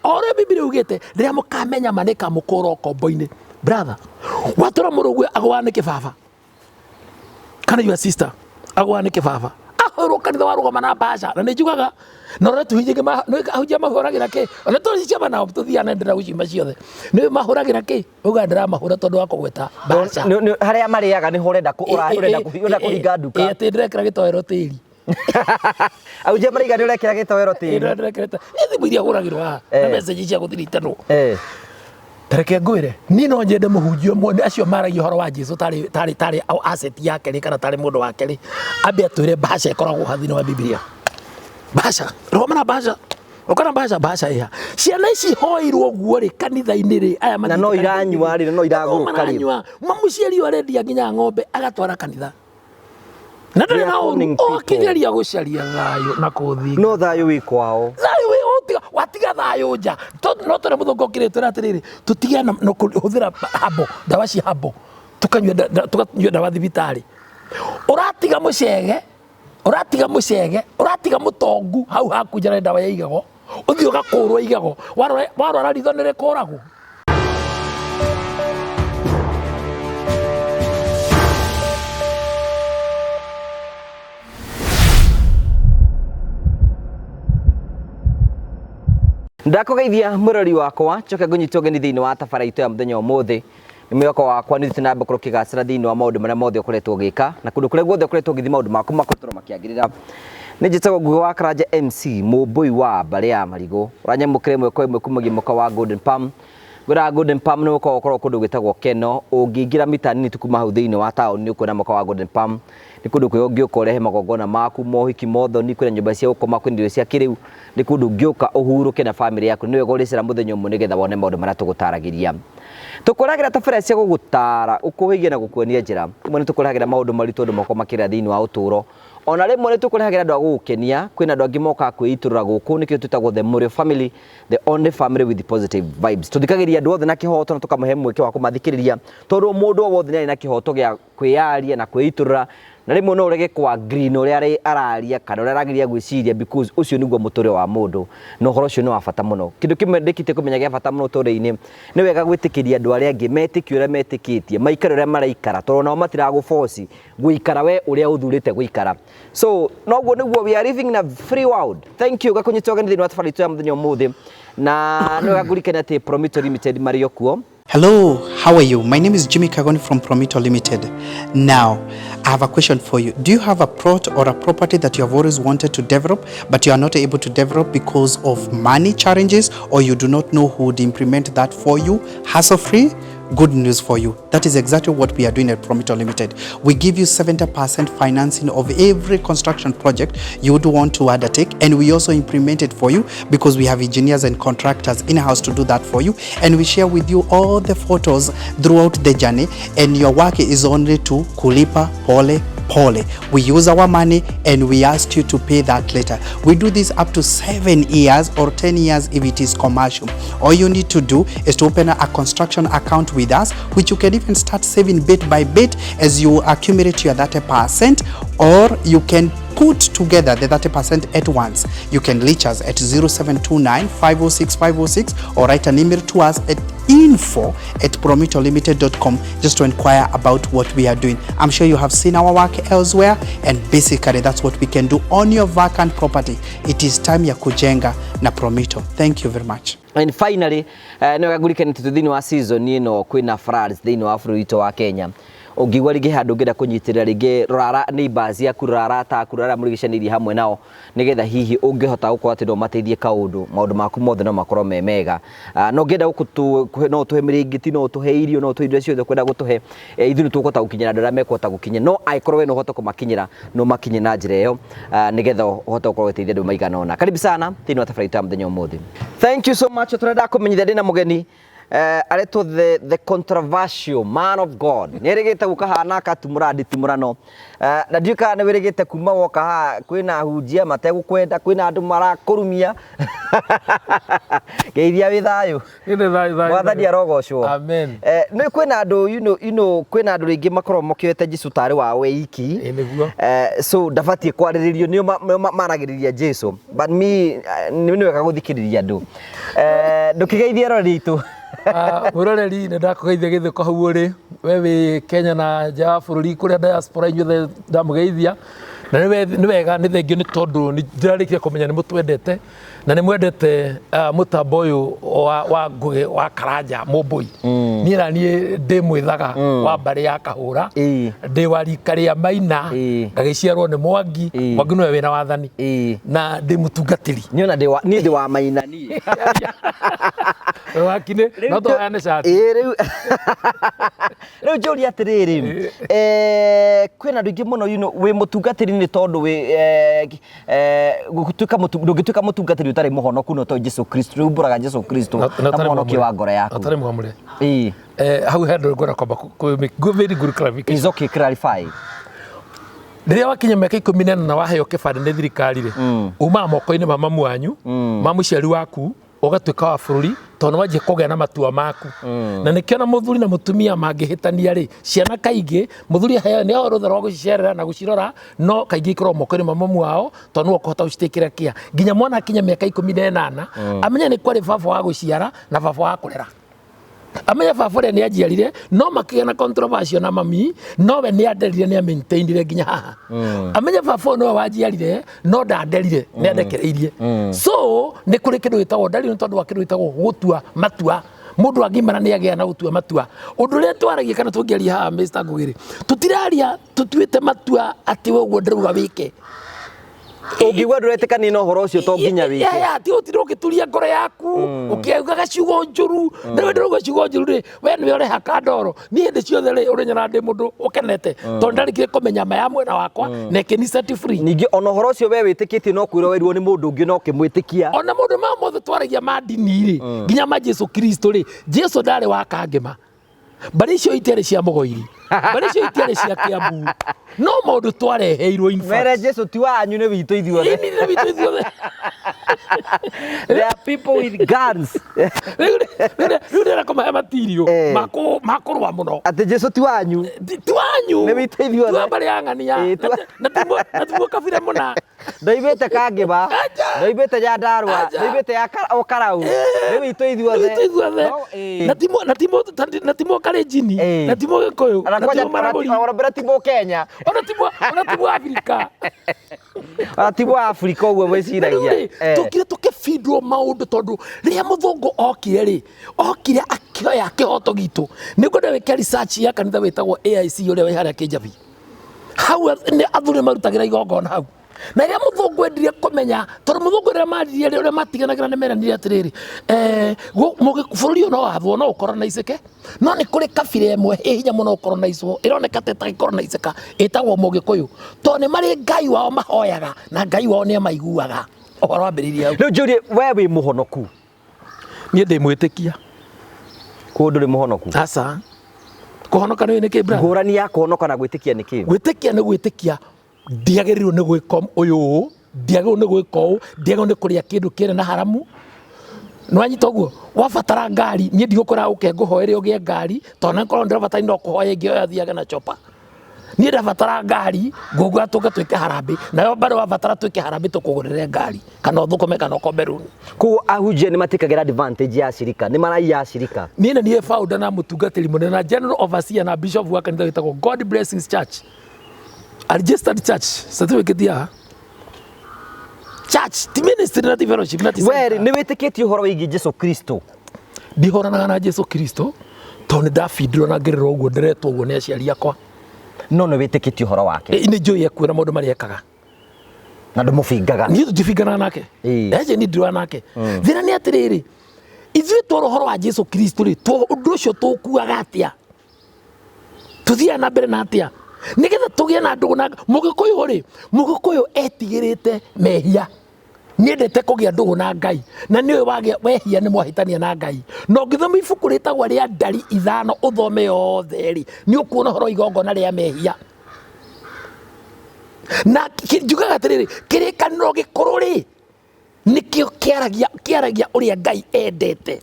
O ũrĩa Bibilia yugĩte, rĩrĩa mũkamenya ma nĩĩkamũkũũra ũkombo-inĩ. Brother, watũra mũrũguo agũaga nĩ kĩbaba kana your sister agũaga nĩ kĩbaba ahũrwo kanitha warũgama na mbaca na nĩ njugaga na ũrĩa tuhunjagia ahunjia mahũragĩra kĩ ona tũcicema nao tũthiaga na ndĩra gũciuma ciothe nĩ mahũragĩra kĩ uga ndĩramahũra tondũ wa kũgweta mbaca. Harĩa marĩaga nĩho ũrenda ũrenda kũhinga nduka. Atĩ ndĩrekĩra gĩtoero tĩri. Ahunjia maraiga nĩ ũrekĩra gĩtoero tĩri. Ndĩrekĩrĩte nĩ thimũ iria hũragĩrwo haha na message cia gũthiritanwo. Tareke ngwĩre, niĩ no nyende mũhunjia ũmwe nĩ acio maragia ũhoro wa Jesu tarĩ tarĩ tarĩ asset yake rĩ kana tarĩ mũndũ wake rĩ, ambe atwĩre mbaca ĩkoragwo ha thĩinĩ wa Bibilia. Mbaca, rũgama na mbaca. Ũkona mbaca mbaca ĩha. Ciana ici hoirwo ũguo rĩ kanitha-inĩ rĩ aya Na no iranyua rĩ, na no iragũrũka rĩ. Maranyua. Mũciari ũyũ arendia nginya ng'ombe agatwara kanitha. Na ndarĩ na ũru ũkĩgeria gũcaria thayũ na kũũthinga. No thayũ wĩ kwao. Thayũ wĩ ũtiga watiga thayũ nja. No tũrĩa mũthũngũ okĩrĩte tũrĩa atĩrĩrĩ tũtige na kũhũthĩra habo ndawa cia habo tukanyua ndawa thibitarĩ. Ũratiga mũcege Ũratiga mũcege, ũratiga mũtongu hau haku njara ndawa ya igego, ũthiĩ ũgakũrwo igego, warwara ritho nĩ rĩkũragwo. Ndakũgeithia mwĩrori wakwa njoke ngũnyite ũgeni thĩinĩ wa tabara itũ ya mũthenya ũmũthĩ. Nĩ mwĩhoko wakwa nĩ ũthiĩte na mbere gũkorwo ũkĩgacĩra thĩinĩ wa maũndũ marĩa mothe ũkoretwo ũgĩka na kũndũ kũrĩa guothe ũkoretwo ũgĩthiĩ maũndũ maku makoretwo makĩagĩrĩra. Nĩ njĩtagwo Ngugi wa Karanja MC mũmbũi wa mbarĩ ya marigũ ũranyamũkĩra ĩmwe kwa ĩmwe kumagia mũkawa wa Golden Palm. Ngwĩraga Golden Palm nĩ mũkawa ũkoragwo kũndũ gwĩtagwo Keno, ũngĩingĩra mita nini tu kuma hau thĩinĩ wa taũni nĩ ũkuona mũkawa wa Golden Palm. Nĩ kũndũ kwega ũngĩũka ũrehe magongona maku, mohiki, mothoni, kwĩna nyũmba cia gũkoma, kwĩna irio cia kĩrĩu. Nĩ kũndũ ũngĩũka ũhurũke na bamĩrĩ yaku. Nĩ wega ũrĩcera mũthenya ũmwe nĩgetha wone maũndũ marĩa tũgũtaragĩria. Tũkũrehagĩra tabarĩra cia gũgũtara, gũkũhĩgia na gũkuonia njĩra. Rĩmwe nĩ tũkũrehagĩra maũndũ maritũ andũ makoragwo makĩgerera thĩinĩ wa ũtũũro. Ona rĩmwe nĩ tũkũrehagĩra andũ a gũgũkenia. Kwĩna andũ angĩ mokaga kwĩitũrũra gũkũ nĩkĩo twĩtagwo The Mũrĩo Family, the only family with positive vibes. Tũthikagĩrĩria andũ othe na kĩhoto na tũkamahe mweke wa kũmathikĩrĩria tondũ mũndũ o wothe nĩ arĩ na kĩhoto gĩa kwĩyaria na kwĩitũrũra na rĩmwe no ũrege kwa agree na ũrĩa araria kana ũrĩa arageria gwĩciria because ũcio nĩguo mũtũrĩre wa mũndũ na ũhoro ũcio nĩ wa bata mũno. Kĩndũ kĩmwe ndĩkĩtie kũmenya gĩa bata mũno ũtũrĩre-inĩ nĩ wega gwĩtĩkĩria andũ arĩa angĩ metĩkie ũrĩa metĩkĩtie, maikare ũrĩa maraikara tondũ onao matiragũ force gũikara we ũrĩa ũthurĩte gũikara. So noguo nĩguo we are living in a free world. Thank you gakũnyita ũgeni thĩinĩ wa tabarĩra itũ ya mũthenya ũmũthĩ na nĩ wega ngũririkanie atĩ Promito Limited marĩ o kuo. Hello, how are you? My name is Jimmy Kagoni from Promito Limited. Now, I have a question for you. Do you have a plot or a property that you have always wanted to develop, but you are not able to develop because of money challenges, or you do not know who would implement that for you hassle-free? Good news for you. That is exactly what we are doing at Promito Limited. We give you 70% financing of every construction project you would want to undertake, and we also implement it for you because we have engineers and contractors in-house to do that for you, and we share with you all the photos throughout the journey, and your work is only to kulipa pole pole. We use our money and we ask you to pay that later. We do this up to 7 years or 10 years if it is commercial. All you need to do is to open a construction account with us, which you can even start saving bit by bit as you accumulate your 30%, or you can put together the 30% at once. You can reach us at 0729 506 506 or write an email to us at info@promitolimited.com just to inquire about what we are doing. I'm sure you have seen our work elsewhere, and basically that's what we can do on your vacant property. It is time ya kujenga na Promito. Thank you very much. And finally, nĩ wega ngũririkanie atĩ thĩinĩ wa season ĩno kwĩna floods thĩinĩ wa bũrũri witũ wa Kenya. Ũngĩigua rĩngĩ handũ ũngĩenda kũnyitĩrĩra rĩngĩ rora neighbors yaku, rora arata aku, rora arĩa mũrigicanĩirie hamwe nao, nĩgetha hihi ũngĩhota gũkorwo atĩ no ũmateithie kaũndũ, maũndũ maku mothe no makorwo me mega. Na ũngĩenda no ũtũhe mĩrĩngĩti, no ũtũhe irio, no ũtũhe indo ciothe ũkwenda gũtũhe, ithuĩ nĩ tũkũhota gũkinyĩra andũ arĩa mekũhota gũkinya, no angĩkorwo we no ũhote kũmakinyĩra, no ũmakinyĩre na njĩra ĩyo, nĩgetha ũhote gũkorwo ũgĩteithia andũ maigana ũna. Karibu sana thĩinĩ wa tabarĩra itũ ya mũthenya ũmũthĩ. Thank you so much. Tũrenda kũmenyithia ndĩna mũgeni. Aretwo the controversial man of God. Nĩ erĩgĩte gũka haha na akatumũra nditimũrano. Na ndiũĩ kana nĩ wĩrĩgĩte kuma woka haha kwĩna ahunjia mategũkwenda, kwĩna andũ marakũrumia. Ngeithia wĩ thayũ. Mwathani arogocwo. Amen. Nĩ kwĩna andũ kwĩna andũ rĩngĩ makoragwo mokĩoete Jesu tarĩ wao wiki. Ĩ nĩguo. So ndabatiĩ kwarĩrĩrio nĩo maragĩrĩria Jesu. But me nĩ wega gũthikĩrĩria andũ. Ndũkĩgeithie eroreri aitũ. Mwĩroreri nĩ ndakũgeithia gĩthĩko hau ũrĩ we wĩ Kenya na nja wa bũrũri kũrĩa diaspora inyuothe ndamũgeithia na nĩ wega nĩ thengio nĩ tondũ nĩ ndĩrarĩkia kũmenya nĩ mũtwendete na nĩ mwendete mũtambo ũyũ wa Ngũgĩ wa Karanja Mũmbũi. Niĩ na niĩ ndĩ mwĩthaga wa mbarĩ ya Kahũra, ndĩ wa rika rĩa Maina, ngagĩciarwo nĩ Mwangi. Mwangi nĩwe wĩna wathani na ndĩ mũtungatĩri. Niĩ ona niĩ ndĩ wa Maina niĩ. Wakinĩ no tũheane cati. Ĩĩ, rĩu rĩu njũrie atĩrĩrĩ, kwĩna andũ aingĩ mũno wĩ mũtungatĩri nĩ tondũ wĩ gũtuĩka ndũngĩtuĩka mũtungatĩri ũtarĩ mũhonoku no to Jesu Kristo, rĩu umbũraga Jesu Kristo Na ta ũtarĩ mũhonokia wa ngoro yaku. Ũtarĩ mwamũre. Hau he andũ ngwenda kwamba very good clarification. It's okay, clarify. Rĩrĩa wakinya mĩaka 14 na waheo kĩbandĩ nĩ thirikari rĩ, umaga moko-inĩ ma mamu wanyu, ma mũciari waku, ũgatuĩka wa bũrũri tondũ nĩ wanjia kũgĩa na matua maku. Na nĩkĩo na mũthuri na mũtumia mangĩhĩtania rĩ, ciana kaingĩ mũthuri aheo nĩ aheo rũtha rwa gũcicerera na gũcirora, no kaingĩ ikoragwo moko-inĩ ma mamu wao tondũ nĩwe ũkũhota gũcitakĩra kĩa nginya mwana akinya mĩaka 18 amenye nĩ kwarĩ baba wa gũciara na baba wa kũrera. Amenye baba ũrĩa nĩ anjiarire, no makĩgĩa na controversy na mami, no we nĩ anderire, nĩ amaintainire nginya haha. Amenye baba ũyũ nĩwe wanjiarire, no ndanderire, nĩ andekereirie. So nĩ kũrĩ kĩndũ gĩtagwo ndarire nĩ tondũ wa kĩndũ gĩtagwo gũtua matua. Mũndũ agimara nĩ agĩa na gũtua matua. Ũndũ ũrĩa twaragia kana tũngĩaria haha Mr. Ngũgĩ rĩ, tũtiraria tũtuĩte matua atĩ we ũguo ndĩrauga wĩke. Ũngiuga ndũretĩkania na ũhoro ũcio to nginya wĩke. Ya, ti ũtinde ũgĩturia ngoro yaku, ũkĩaugaga ciugo njũru. Na rĩu ndĩrauga ciugo njũru rĩ, we nĩwe ũrehaka ndoro. Niĩ hĩndĩ ciothe rĩ, ũrĩnyona ndĩ mũndũ ũkenete, tondũ ndarĩkire kũmenya ma ya mwena wakwa, na ĩkĩni set free. Ningĩ ona ũhoro ũcio we wĩtĩkĩtie no kwĩrwo werirwo nĩ mũndũ ũngĩ no ũkĩmwĩtĩkia. Ona maũndũ maya mothe twaragia ma ndini rĩ, nginya ma Jesu Kristo rĩ, Jesu ndarĩ wa Kangema. Mbarĩ icio itiarĩ cia Mũgoiri, mbarĩ icio itiarĩ cia Kĩambu, no maũndũ twareheirwo in fact. Mere Jesu ti wanyu nĩ witũ ithuothe. Ĩni nĩ witũ ithuothe. There are people with guns. Rĩu ndĩrenda kũmahe material ma kũrũa mũno. Atĩ Jesu ti wanyu. Ti wanyu. Nĩ witũ ithuothe. Ti wa mbarĩ ya ng'ania. Na ti mũkabira mũna. Ndoimĩte Kangĩma, ndoimĩte Nyandarua, ndoimĩte ya o Karau. Nĩ witũ ithuothe. Nĩ witũ ithuothe. Na ti Mũkalenjini, na ti Mũgĩkũyũ, na ti Mũmaragũri. Ona mbere ti Mũkenya. Ona ti Mũabirika. Ona ti Mũabirika ũguo mwĩciragia. Tũkire tũkĩbindwo maũndũ tondũ rĩrĩa mũthũngũ okire rĩ, okire akĩoya kĩhoto gitũ. Nĩ ngwenda wĩke research ya kanitha wĩtagwo AIC ũrĩa wĩ harĩa Kĩnjabi. Hau nĩ athuri marutagĩra igongona hau. Na rĩrĩa mũthũngũ endire kũmenya, tondũ mũthũngũ rĩrĩa maririe rĩ, ũrĩa matiganagĩra nĩ meranire atĩrĩrĩ, bũrũri ũyũ no wathwo, no ũkoronaicĩke, no nĩ kũrĩ kabira ĩmwe ĩ hinya mũno ũkoronaicwo, ĩroneka ta ĩtangĩkoronaicĩka, ĩtagwo Mũgĩkũyũ. Tondũ nĩ marĩ Ngai wao mahoyaga, na Ngai wao nĩ amaiguaga. Ũhoro wambĩrĩirie hau. Rĩu njũrie, we wĩ mũhonoku? Niĩ ndĩ mwĩtĩkia. Kũu ndũrĩ mũhonoku? Aca. Kũhonoka nĩ kĩ, brother? Ngũrani ya kũhonoka na gwĩtĩkia nĩ kĩ? Gwĩtĩkia nĩ gwĩtĩkia ndiagĩrĩirwo nĩ gwĩka ũyũ ũũ, ndiagĩrĩirwo nĩ gwĩka ũũ, ndiagĩrĩirwo nĩ kũrĩa kĩndũ kĩrĩ na haramu. Nĩwanyita ũguo? Wabatara ngari, niĩ ndigũkwĩra ũke ngũhoere ũgĩe ngari, tondũ na korwo ndĩrabatara no kũhoya ingĩhoya thiage na chopa. Niĩ ndabatara ngari, ngũgũra tũke twĩke harambĩ, nayo bado wabatara twĩke harambĩ tũkũgũrĩre ngari, kana ũthũkũme kana ũkombe runi. Koguo ahunjia nĩ matikagĩra advantage ya acirika, nĩ maraiya acirika. Niĩ nĩ niĩ founder na mũtungatĩri mũnene na general overseer na bishop wa kanitha wĩtagwo God Blessings Church. A registered church, certificate ya church, ti ministry na ti fellowship na ti We center. nĩ wĩtĩkĩtie ũhoro wĩgiĩ Jesu Kristo? Ndihũranaga na Jesu Kristo tondũ nĩ ndabindirwo na ngĩrerwo ũguo, nderetwo ũguo nĩ aciari akwa. No nĩ wĩtĩkĩtie ũhoro wake? Nĩ njũĩ ekuo na maũndũ marĩa ekaga. Na ndũmũbingaga? Niĩ tũtibinganaga nake. Ece niĩ ndirũa nake. Thĩna nĩ atĩrĩrĩ, ithuĩ twora ũhoro wa Jesu Kristo rĩ, ũndũ ũcio tũkuaga atĩa? Tũthiaga na mbere na atĩa? Nĩgetha tũgĩe na ndũgũ na Mũgĩkũyũ rĩ, Mũgĩkũyũ etigĩrĩte mehia. Nĩendete kũgĩa ndũgũ na Ngai, na nĩũĩ wagĩa wehia nĩ mwahĩtania na Ngai. Na ũngĩthoma ibuku rĩtagwo rĩa Ndari 5 ũthome yothe rĩ, nĩ ũkuona ũhoro wa igongona rĩa mehia. Na njugaga atĩrĩrĩ, kĩrĩkanĩro gĩkũrũ rĩ, nĩkĩo kĩaragia kĩaragia ũrĩa Ngai endete.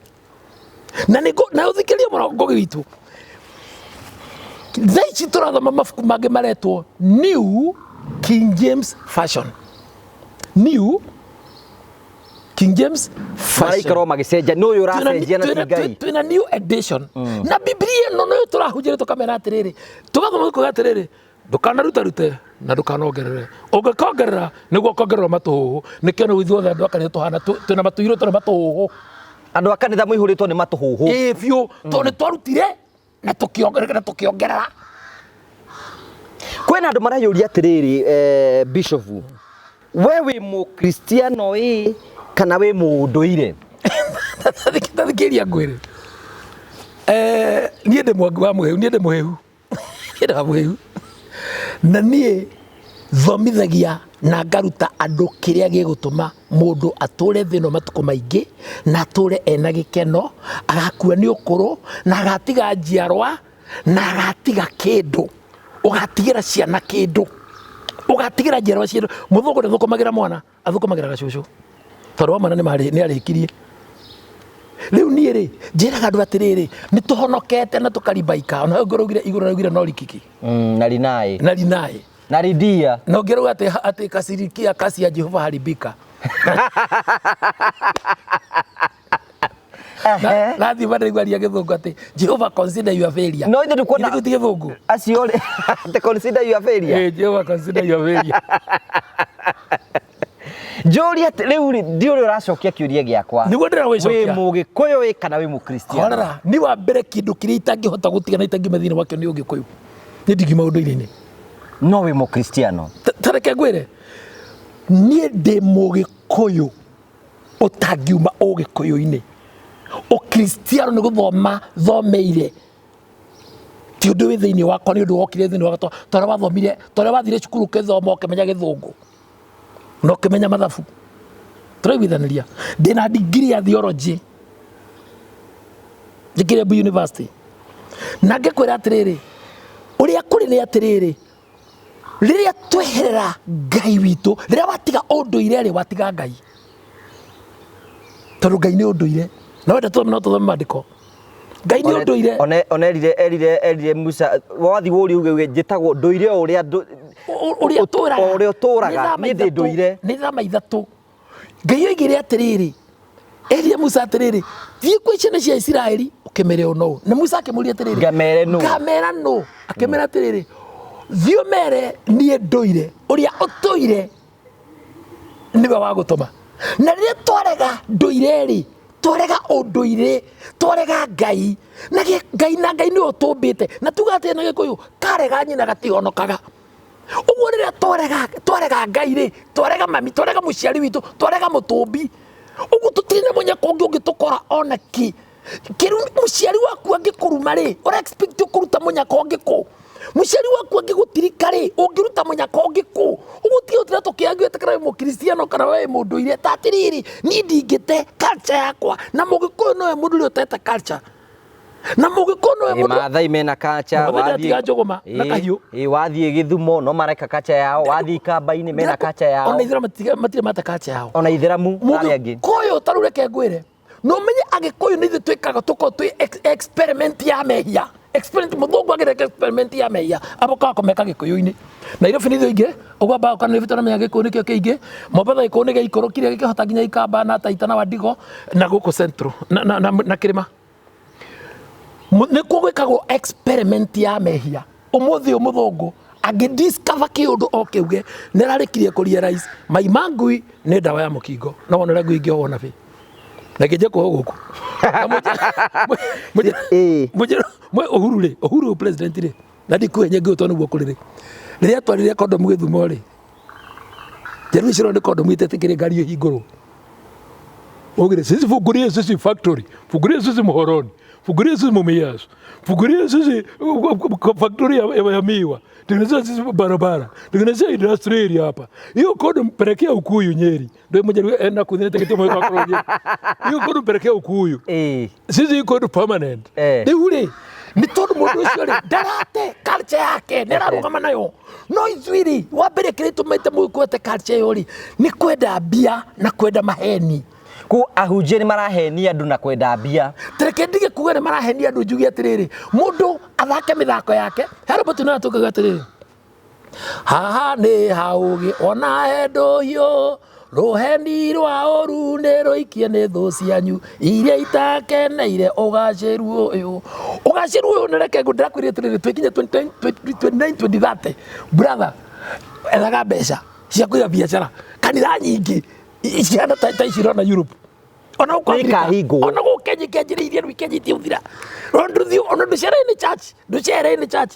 Na nĩ na ũthikĩrĩrie mũno Ngũgĩ witũ. Thaa ici tũrathoma mabuku mangĩ maretwo New King James Version. New King James Version. Maraikarwo magĩcenjia nĩ ũyũ ũracenjia na ti Ngai. Twĩna new edition. Na Bibilia ĩno nĩyo tũrahunjĩria tũkamera atĩrĩrĩ, tũgathoma tũkauga atĩrĩrĩ, ndũkanarute na ndũkanongerere, ũngĩkongerera nĩguo ũkongererwo matũhũhũ. Nĩkĩo rĩu ithuothe andũ a kanitha tũhana twĩna matũirũ tũrĩ matũhũhũ. Andũ a kanitha mũihũrĩtwo nĩ matũhũhũ. Ĩĩ biũ, tondũ nĩ twarutire na tũkĩongerera na tũkĩongerera. Kwĩna andũ mareyũria atĩrĩrĩ, Bishop, we wĩ mũkristiano ĩ kana wĩ mũndũire? Tathikĩrĩria ngwĩre, niĩ ndĩ mwangi wa mũhehu, niĩ ndĩ mũhehu. Niĩ ndĩ wa mũhehu. Na niĩ thomithagia na ngaruta andũ kĩrĩa gĩgũtũma mũndũ atũre thĩ ĩno matukũ maingĩ na atũre ena gĩkeno, agakua nĩ ũkũrũ na agatiga njiarwa na agatiga kĩndũ, ũgatigĩra ciana kĩndũ, ũgatigĩra njiarwa kĩndũ. Mũthũngũ ndathũkũmagĩra mwana, athũkũmagĩra gacũcũ tondũ wa mwana nĩ arĩkirie. Rĩu niĩ rĩ, njĩraga andũ atĩrĩrĩ, nĩ tũhonokete na tũkaribaika, ona ũngĩ ũraugire igũrũ araugire no rikiki. Na rinai. Na rinai. Na ridia. Na ũngĩ arauga atĩ kasirikia kasi ya Jehova haribika. Nathiĩ mandaigua aria gĩthũngũ atĩ Jehova consider your failure. No ithuĩ ndikuona Githĩ kĩu ti gĩthũngũ? Acio rĩ, atĩ consider your failure. Ĩĩ, Jehova consider your failure. Njũria atĩ rĩu rĩ, ndi ũrĩa ũracokia kĩũria gĩakwa. Nĩguo ndĩragũcokia. Wĩ mũgĩkũyũ ĩ kana wĩ mũkristiano? Horera, ni wa mbere kĩndũ kĩrĩa itangĩhota gũtiga na itangiuma thĩinĩ wakĩo nĩ ũgĩkũyũ. Niĩ ndingiuma ũndũire-inĩ. No wĩ mũkristiano. Ta reke ngwĩre, niĩ ndĩ mũgĩkũyũ ũtangiuma ũgĩkũyũ-inĩ. Ũkristiano nĩ gũthoma thomeire, ti ũndũ wĩ thĩinĩ wakwa, nĩ ũndũ wokire thĩinĩ wakwa ta ũrĩa wathomire, ta ũrĩa wathire cukuru ũgĩthoma ũkĩmenya gĩthũngũ na ũkĩmenya mathabu. Tũraiguithanĩria? Ndĩna degree ya theology njĩkĩre Embu University, na ngĩkwĩra atĩrĩrĩ, ũrĩa kũrĩ nĩ atĩrĩrĩ, rĩrĩa tweherera Ngai witũ, rĩrĩa watiga ũndũire rĩ, watiga Ngai, tondũ Ngai nĩ ũndũire. Na wenda tũthome no tũthome maandĩko. Ngai nĩ ũndũire. One erire erire erire Musa wathi wũrie uge uge njĩtagwo ndũire o ũrĩa Ũrĩa ũtũraga. O ũrĩa ũtũraga, Nĩ thaa niĩ ndĩ maithatũ. ndũire. Nĩ thaa maithatũ. Ngai oigire atĩrĩrĩ, erire Musa atĩrĩrĩ, thiĩ kwĩ ciana cia Isiraeli ũkĩmere ũũ na ũũ. Na Musa akĩmũria atĩrĩrĩ, Ngamere nũ? Ngamera nũ? Akĩmera atĩrĩrĩ, thiĩ ũmere niĩ ndũire, ũrĩa ũtũire nĩwe wa gũtũma. Na rĩrĩa twarega ndũire rĩ, twarega ũndũire, twarega Ngai, na Ngai na Ngai nĩwe ũtũmbĩte. Na tuga atĩa na Gĩkũyũ, karega nyina gatihonokaga. Ũguo rĩrĩa twarega Ngai rĩ, twarega mami, twarega mũciari witũ, twarega mũtũmbi. Ũguo tũtirĩ na mũnyaka ũngĩ ũngĩtũkora ona kĩ. Kĩru mũciari waku angĩkũruma rĩ, ũra expect ũkũruta mũnyaka ũngĩ kũ? Mũciari waku angĩgũtirika rĩ, ũngĩruta mũnyaka ũngĩ kũ? Ũguo tiga gũtinda tũkĩargue kana wĩ mũkristiano kana wĩ mũndũire, ta atĩrĩrĩ, niĩ ndingĩte culture yakwa, na mũgĩkũyũ nowe mũndũ ũrĩa ũtete culture. Na mũgĩkũyũ nowe Ĩ, mũndũ Maathai mena culture, Mũthenya wathiĩ- tiga njũgũma na Ĩ, kahiũ. ĩ, wathiĩ Gĩthumo no mareka culture yao, wathiĩ Ikamba-inĩ mena culture yao. Ona Ithĩramu matirĩ mate culture yao. Ona Ithĩramu na arĩa angĩ. Mũgĩkũyũ ta rĩu reke ngwĩre, no menye Agĩkũyũ nĩ ithuĩ twĩkaga tũkorwo twĩ experiment ya mehia. Experiment, mũthũngũ agĩreka experiment ya mehia, abokaga kũmeka Gĩkũyũ-inĩ. Nairobi nĩ ithuĩ aingĩ, ũguo ambaga gũka Nairobi tondũ nĩamenya Gĩkũyũ nĩkĩo kĩingĩ. Mombatha Gĩkũyũ nĩ gĩaikũrũkire gĩkĩhota nginya Ikamba na Taita na Wandigo na gũkũ Central na kĩrĩma. Nĩkuo gwĩkagwo experiment ya mehia. Ũmũthĩ ũyũ mũthũngũ angĩ discover kĩũndũ o kĩuge nĩ ararĩkirie kũ realize mai ma ngui nĩ ndawa ya mũkingo. No wone ũrĩa ngui ingĩohwo na bĩ. Na kĩnje kuohwo gũkũ. Na Ĩĩ. Uhuru rĩ, Uhuru president rĩ, na ndikuhe nyingĩ tondũ nĩguo kũrĩ rĩ. Rĩrĩa atwarire kondomu Gĩthumo rĩ, njeru icio nĩ kondomu itetĩkĩrĩ ngari ĩhingũrwo. Ugire sisi fungurie sisi factory, fungurie sisi Muhoroni, fungurie sisi Mumias, fungurie sisi factory ya miwa, tengenezea sisi barabara, tengenezea industry area hapa. Hiyo kodi mpelekea Ukuyu Nyeri. Ndio mmoja enda kuthine tekete mwe kwa Nyeri. Hiyo kodi mpelekea Ukuyu. Sisi iko permanent. Rĩu rĩ nĩ tondũ mũndũ ũcio rĩ ndarate culture yake nĩ ararũgama nayo no ithuĩ rĩ wa mbere kĩrĩa tũmĩte mũkwete culture ĩyo rĩ nĩ kwenda mbia na kwenda maheni. Ku ahunjia nĩ marahenia andũ na kwenda mbia. Tareke ndige kuga nĩ marahenia andũ njuge atĩrĩrĩ mũndũ athake mĩthako yake he rwĩmbo tũinaga tũkauga atĩrĩrĩ haha nĩ haũgĩ ona he ndũhiũ rũheni rwa ũru nĩ rũikie nĩ thũ cianyu iria itakeneire ũgacĩru ũyũ ũgacĩru ũyũ nĩ reke ndĩrakwĩrire atĩrĩrĩ twĩkinye 29 2030 brother ethaga mbeca cia kũiga biacara kanitha nyingĩ cihana ta ici ũrona Europe ona gũkũ Africa Nĩikahingwo. ona gũkũ Kenya ikĩanjĩrĩirie rĩu ikĩanjĩtie gũthira ona ndũthiĩ ona ndũcere-inĩ church ndũcere-inĩ church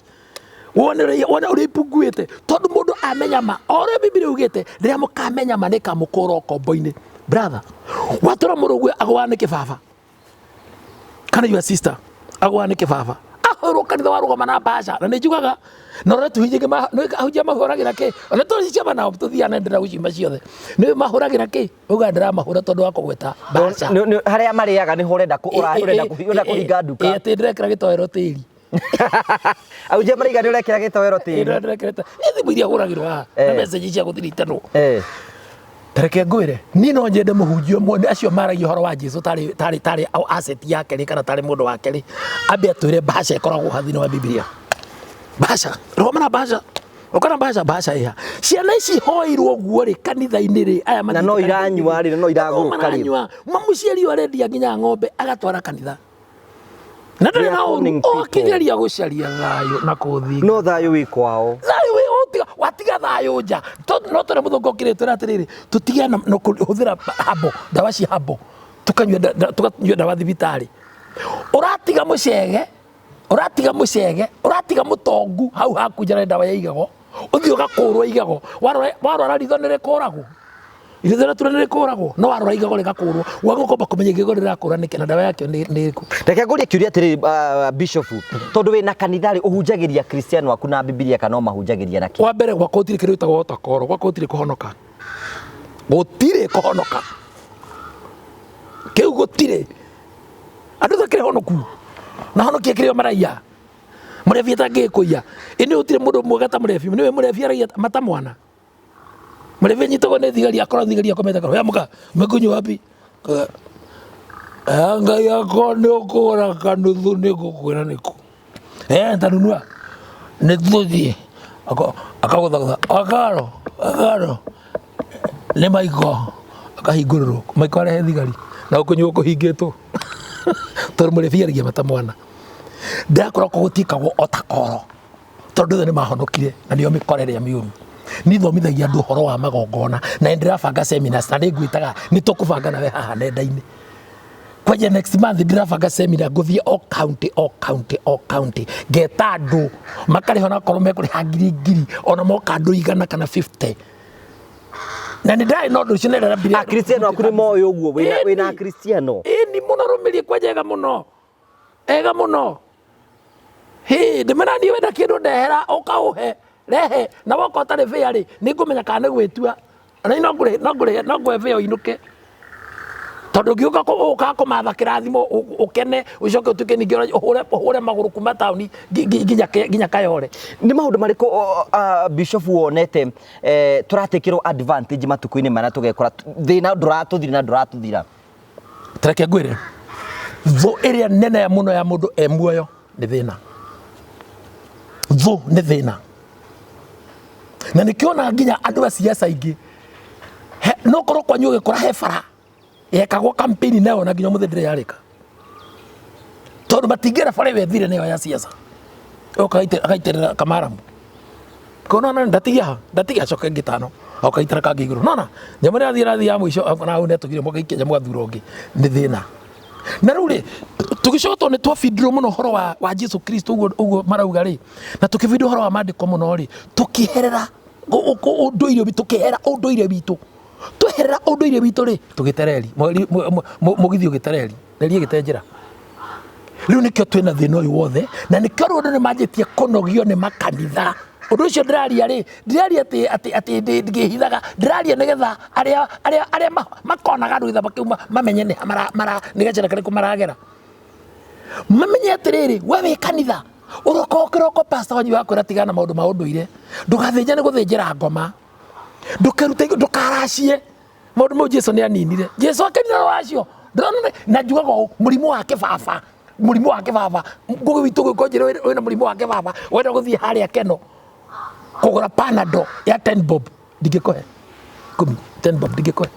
wone ũrĩa ipunguĩte tondũ mũndũ amenya ma o ũrĩa Bibilia ugĩte rĩrĩa mũkamenya ma nĩkamũkũra ũkombo-inĩ brother watũra mũrũguo agũaga nĩ kĩbaba kana your sister agũaga nĩ kĩbaba ahũrwo kanitha warũgama na mbaca na nĩ njugaga na ũrĩa tũhunjia ahunjia mahũragĩra kĩ ona tũci ciama nao tũthiaga na ndĩra gũciuma ciothe nĩ mahũragĩra kĩ uga ndĩramahũra tondũ wa kũgweta mbaca Harĩa marĩaga nĩho ũrenda ũrenda ũrenda kũhinga nduka. Atĩ ndĩrekĩra gĩtoero tĩri. Ahunjia maraiga nĩ ũrekĩra gĩtoero tĩri. Ndĩrekĩrĩte nĩ thimũ iria hũragĩrwo haha na message cia gũthiritanwo. Tareke ngwĩre niĩ no nyende mũhunjia ũmwe acio maragia ũhoro wa Jesu tarĩ tarĩ tarĩ asset yake rĩ kana tarĩ mũndũ wake rĩ ambe atwĩre mbaca ĩkoragwo ha thĩinĩ wa Bibilia. Mbaca rũgama na mbaca ũkona mbaca mbaca ĩha ciana ici hoirwo ũguo rĩ kanitha-inĩ rĩ aya Na no iranyua rĩ, na no iragũrũka rĩ. maranyua mũciari ũyũ arendia nginya ng'ombe agatwara kanitha na ndarĩ na ũru ũkĩgeria gũcaria thayũ na kũũthinga No thayũ wĩ kwao. Thayũ wĩ ũtiga watiga thayũ nja no tũrĩa mũthũngũ okĩrĩte twĩra atĩrĩrĩ tũtige na kũhũthĩra habo ndawa cia habo tukanyua ndawa thibitarĩ ũratiga mũcege ũratiga mũcege ũratiga mũtongu hau haku nja na ndawa ya igego ũthiĩ ũgakũrwo igego warwara ritho nĩ rĩkũragwo ritho rĩatura nĩ rĩkũragwo no warwara igego rĩgakũrwo wagũkomba kũmenya igego rĩrakũra nĩkĩ na ndawa yakĩo nĩ ĩrĩkũ. Reke ngũrie kĩũria atĩrĩrĩ Bishop tondũ wĩna kanitha rĩ ũhunjagĩria Kristiano aku na Bibilia kana o mahunjagĩria na kĩ? Wa mbere gwakwa gũtirĩ kĩndũ gĩtagwo otakoro gwakwa gũtirĩ kũhonoka gũtirĩ kũhonoka kĩu gũtirĩ andũ takĩrĩ honoku na honokie kĩrĩa maraiya mũrebi atangĩkũiya ĩnĩ gũtirĩ mũndũ mwega ta mũrebi nĩwe mũrebi araiya mata mwana mũrebi anyitagwo nĩ thigari akorwo thigari akomete karo amũka mekunyua wapi Ngai akwa nĩ ũkũgũra kanuthu nĩ ngũkwĩra nĩkũ ntanunua nĩ tũthiĩ akagũthagũtha akaro akaro nĩ maiko akahingũrĩrwo maiko arehe thigari na ũkũnyua kũhingĩtwo tondũ mũrebi aragia mata mwana ndakora gũtiĩkagwo otakoro tondũ othe nĩ mahonokire na nĩo mĩkora ĩrĩa mĩũru niĩ thomithagia andũ ũhoro wa magongona na nĩ ndĩrabanga seminars na nĩ ngwĩtaga nĩ tũkũbanga nawe haha nenda-inĩ kwanja next month ndĩrabanga seminar ngũthiĩ o county o county o county ngeta andũ makarĩha onakorwo mekũrĩha ngiri ngiri ona moka andũ 100 kana 50 na nĩ ndarĩ na ũndũ ũcio na ndĩrambire Akristiano aku nĩ moĩ ũguo wĩna Akristiano ĩni mũno rũmĩrie kwanja ega mũno ega mũno hĩ ndĩmena niĩ wenda kĩndũ ndehera ũkaũhe rehe na woka ũtarĩ bĩa rĩ nĩ ngũmenya kana nĩ gwĩtua na no ngũrĩhe no ngũrĩhe no ngũhe bĩa ũinũke tondũ ũngĩũka ũkaga kũmatha kĩrathimo ũkene ũcoke ũtuĩke ningĩ ũhũre magũrũ kuma taũni nginya Kayole. Nĩ maũndũ marĩkũ Bishop wonete tũratekĩrwo advantage matukũ-inĩ marĩa tũgekora thĩna ndũratũthira na ndũratũthira? Tareke ngwĩre thũ ĩrĩa nene mũno ya mũndũ e muoyo nĩ thĩna. Thũ nĩ thĩna na nĩkĩona nginya andũ a siasa aingĩ no korwo kwanyu ũgĩkora he bara yekagwo campaign nayo na nginya ũmũthĩ ndĩrĩ yarĩka tondũ matingĩra bara ĩyo ethire nĩyo ya siasa oka agaitĩrĩra kamaramu kona na ndatigia ha ndatigia acoke ngĩtano okaitĩra kangĩ igũrũ nona nyamũ ĩrĩa athiĩ rathiĩ ya mũico na hau nĩatũgire mwaka ikia nyamũ athura ũngĩ nĩ thĩna na rĩu rĩ tũgĩcoka tondũ nĩ twabindirwo mũno ũhoro wa Jesu Kristo ũguo marauga rĩ na tũkĩbindirwo ũhoro wa maandĩko mũno rĩ tũkĩherera ũndũire witũ tũkĩhera ũndũire witũ Tweherera ũndũire witũ rĩ, tũgĩte reri, mũgithi ũgĩte reri, reri ĩgĩte njĩra. Rĩu nĩkĩo twĩna thĩna ũyũ wothe, na nĩkĩo rĩu andũ nĩ manjĩtie kũnogio nĩ makanitha. Ũndũ ũcio ndĩraria rĩ, ndĩraria atĩ atĩ atĩ ngĩhithaga, ndĩraria nĩgetha arĩa arĩa arĩa makonaga andũ gĩthama kĩu mamenye nĩ mara mara nĩ gacĩra karĩkũ maragera. Mamenye atĩrĩrĩ, we wĩ kanitha, ũroka o kĩroko pastor wanyu akwĩra tigana na maũndũ ma ũndũire, ndũgathĩnje nĩ gũthĩnjĩra ngoma, ndũkerute ndũkaracie. Maũndũ mau Jesu nĩ aninire. Jesu akenire rũracio. Ndĩrona na njugaga ũũ, mũrimũ wa kĩbaba, mũrimũ wa kĩbaba, ngũgĩ witũ gũkũ njĩra wĩna mũrimũ wa kĩbaba, wenda gũthiĩ harĩa Keno kũgũra Panadol ya 10 bob, ndingĩkũhe ikũmi, 10 bob ndingĩkũhe.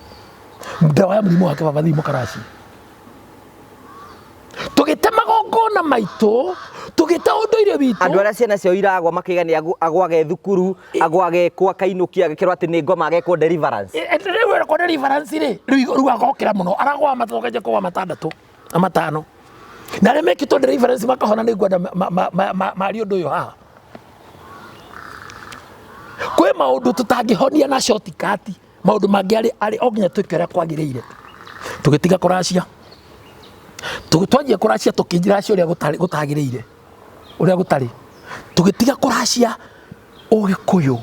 Ndawa ya mũrimũ wa kĩbaba thiĩ mũkaracie. Tũgĩte magongona maitũ, tũgĩte ũndũire witũ. Andũ arĩa ciana ciao iragwa makĩiga nĩ agwage thukuru, agwage kũ akainũkia agĩkĩrwo atĩ nĩ ngoma agekwo deliverance. Rĩu ekwo deliverance rĩ, rĩu agokĩra mũno, aragwa matatũ akanjia kũgwa matandatũ na matano. Na arĩa mekĩtwo deliverance makahona nĩ ngwenda marie ũndũ ũyũ haha. Kwĩ maũndũ tũtangĩhonia na shortcut, maũndũ mangĩ arĩ o nginya twĩke ũrĩa kwagĩrĩire. Tũgĩtiga kũracia. Twanjia kũracia tũkĩracia ũrĩa gũtagĩrĩire, ũrĩa gũtarĩ. Tũgĩtiga kũracia Ũgĩkũyũ,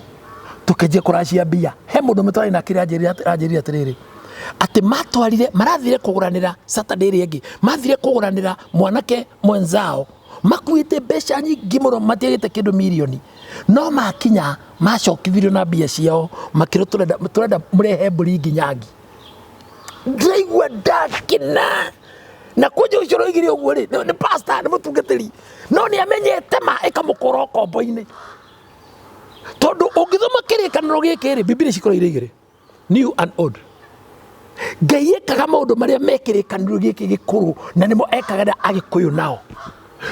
tũkĩanjia kũracia mbia. He mũndũ ũmwe twarĩ nake aranjĩrire atĩrĩrĩ, atĩ matwarire, marathire kũgũranĩra Saturday ĩrĩa ĩngĩ, mathire kũgũranĩra mwanake mwenzao, makuĩte mbeca nyingĩ mũno matiagĩte kĩndũ mirioni, no makinya macokithirio na mbia ciao, makĩrwo tũrenda mũrehe mbũri nginyangi. Ndĩraigua ndakena. Na kũnjũ ũcio ũroigire ũguo rĩ, nĩ pastor, nĩ mũtungatĩri, no nĩ amenyete ma ĩkamũkũra ũkombo-inĩ. Tondũ ũngĩthoma kĩrĩkanĩro gĩkĩ rĩ, Bibilia cikoragwo irĩ igĩrĩ, new and old. Ngai ekaga maũndũ marĩa me kĩrĩkanĩro gĩkĩ gĩkũrũ na nĩmo ekaga na Agĩkũyũ nao.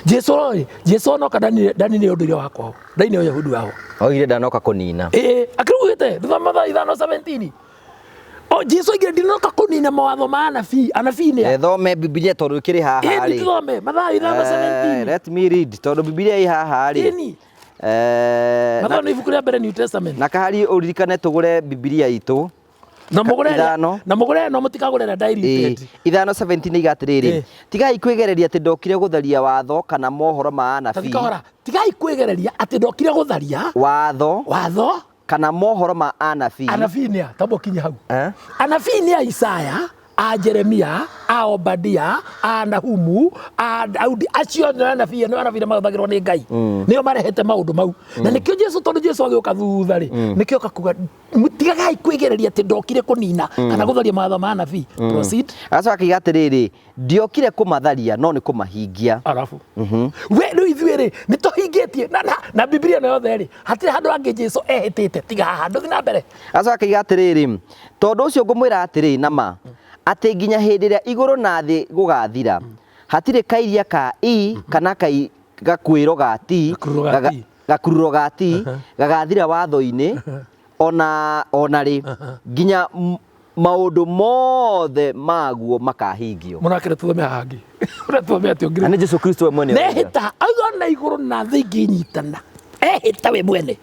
Jesu rĩ, Jesu onoka ndanine ũndũire wa kwao, ndanine Ũyahudi wao. Oigire ndanoka kũnina. Ĩĩ, akĩrugĩte thutha Mathayo 5:17. O Jesu oigire ndinoka kũnina mawatho ma anabii. Anabii nĩ a? Thome Bibilia tondũ ĩkĩrĩ haha Ĩni rĩ. tũthome Mathayo 5:17. Let me read tondũ Bibilia ĩ haha rĩ. Ĩni. Mathayo nĩ ibuku rĩa mbere New Testament. Na kahari ũririkane tũgũre Bibilia itũ. Na mũgũre ithano. Na mũgũre no mũtikagũre na diluted. 5:17 iga atĩrĩrĩ, tigai kwĩgereria atĩ ndokire gũtharia watho kana mohoro ma anabii. Kahora, tigai kwĩgereria atĩ ndokire gũtharia watho watho kana mohoro ma anabii. Anabii nĩ a? Tamba ũkinye hau. Eh? Anabii nĩ a Isaya, a Jeremia, a Obadia, a Nahumu, a Daudi, acio nĩ anabii, nĩ anabii mahũthagĩrwo nĩ Ngai. Nĩo marehete maũndũ mau. Na nĩkĩo Jesu, tondũ Jesu agĩũka thutha rĩ, nĩkĩo oka kuga tigagai kwĩgereria atĩ ndokire kũnina kana gũtharia mawatho ma anabii. Proceed. Agacoka akiuga atĩrĩrĩ, ndiokire kũmatharia no nĩ kũmahingia. Arabu. We rĩu ithuĩ rĩ nĩ tũhingĩtie na Bibilia ĩno yothe rĩ hatirĩ handũ hangĩ Jesu ehĩtĩte tiga haha. Ndũthiĩ na mbere. Agacoka akiuga atĩrĩrĩ, tondũ ũcio ngũmwĩra atĩrĩ na ma, atĩ nginya hĩndĩ ĩrĩa igũrũ na thĩ gũgathira, hatirĩ kairia ka i kana kai gakuĩro ga ti, Gakururo ga ti. gakururo ga ti gagathira watho-inĩ ona rĩ nginya maũndũ mothe maguo makahingio. Mũrakĩra tuthome haha hangĩ. Ũrĩa tuthome atĩ ũngĩ. Na nĩ Jesu Kristo we mwene ũroiga. Nehĩta auga na igũrũ na thĩ ingĩnyitana. Ehĩta we mwene.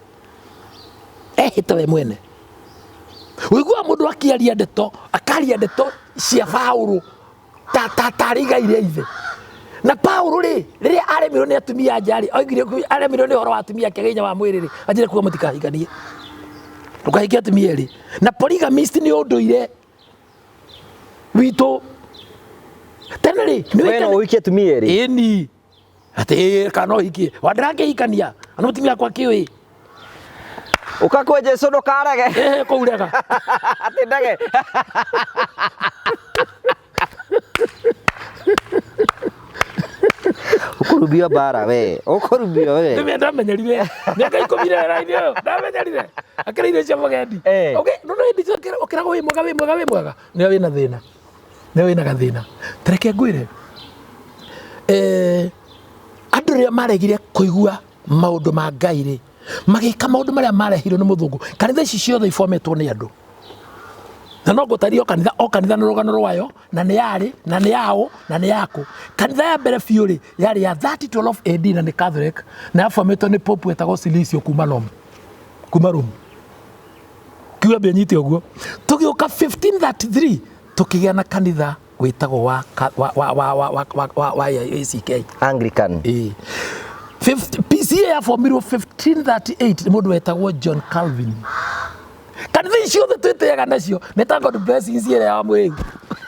Ehĩta we mwene. Ũiguaga mũndũ akĩaria ndeto, akaria ndeto cia Paũlũ ta tarĩ igai rĩa ithe. Na Paũlũ rĩ, rĩrĩa aremirwo nĩ atumia a nja rĩ, oigire aremirwo nĩ ũhoro wa atumia akĩaga hinya wa mwĩrĩ rĩ, anjire kuga mũtikahikanie. Ndũkahikie atumia erĩ. Na polygamist nĩ ũndũire witũ. Tene rĩ, nĩ We no ũhikie atumia erĩ? Ĩni. Atĩ kana no ũhikie. Wa ndĩrakĩhikania. Ana mũtumia wakwa kĩũĩ. Ũka kwĩ Jesu ndũkarege. Ĩhĩ kũu rega. Atĩ ndege. Ũkũrumio mbara we. Ũkũrumio we. Nĩwe ndamenyerire. Mĩaka ikũmi na ĩna ĩyo ndamenyerire. Akĩra irio cia mũgendi. Okay, no no hĩndĩ ciothe ũkĩragwo wĩ mwega wĩ mwega wĩ mwega. Nĩwe wĩna thĩna. Nĩwe wĩna gathĩna. Ta reke ngwĩre. Andũ rĩrĩa maregire kũigua maũndũ ma Ngai rĩ, magĩka maũndũ marĩa marehirwo nĩ mũthũngũ. Kanitha ici ciothe ibometwo nĩ andũ. Na no ngũtarĩrie o kanitha, o kanitha nĩ rũgano rwayo, na nĩ yarĩ, na nĩ yaũ, na nĩ yakũ. Kanitha ya mbere biũ rĩ, yarĩ ya 3012 AD na nĩ Catholic, na yabometwo nĩ Pope wetagwo Silicio kuma Rome. Kuma Rome. Kiuga mbia nyite ũguo. Tũgĩũka 1533 tũkĩgĩa na kanitha wĩtagwo wa ka- wa wa wa wa wa wa wa wa ACK. Anglican. Ĩĩ. PCA yabomirwo 1538 nĩ mũndũ wetagwo John Calvin. Kanitha ici ciothe twĩtĩaga nacio nĩ ta God Blessings ĩrĩa ya mwĩrĩ.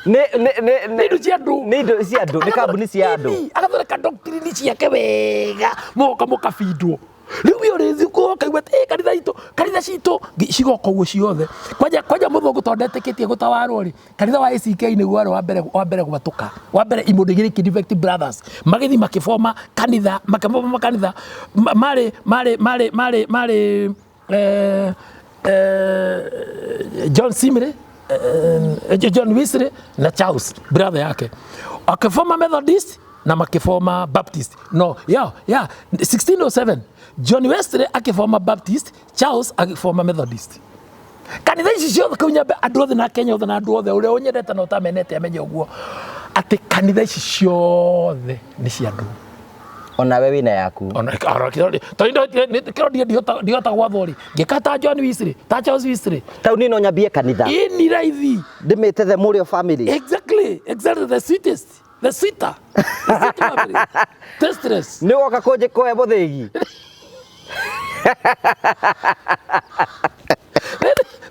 Nĩ nĩ nĩ Nĩ indo cia andũ. Nĩ indo cia andũ, nĩ kambuni cia andũ. Ĩni, agathondeka doctrine ciake wega mũgoka mũkabindwo. Rĩu we ũrĩ thukũ ũkaigua atĩ "Ĩ, kanitha itũ kanitha citũ cigoka ũguo ciothe. Kwanja kwanja mũthũngũ tondũ ndetĩkĩtie gũtawarwo rĩ, kanitha wa ACK nĩguo warĩ wa mbere wa mbere gwatũka. Wa mbere imũndũ igĩrĩ Kidivect Brothers magĩthiĩ makĩboma kanitha makĩboma kanitha marĩ marĩ marĩ marĩ marĩ eh, eh, John Simre eh, John Wesley na Charles brother yake akĩboma Methodist na makĩboma Baptist no yeah, yeah 1607 John Wesley akĩboma Baptist Charles agĩboma Methodist kanitha ici ciothe kau nyambe andũ othe na Kenya othe na andũ othe ũrĩa ũnyendete na ũtamenete amenye ũguo atĩ kanitha ici ciothe nĩ cia andũ. Onawe wĩna yaku. Ona kĩro ndihota gwathwo rĩ ngĩka ta John Wesley ta Charles Wesley. Tau niĩ no nyambie kanitha. Ĩni raithi. Ndĩmĩte the Mũrĩo family. Exactly, exactly the sweetest, the sweeter, the sweet family, tasteless. Nĩ woka kũnjĩ kũhe mũthĩgi.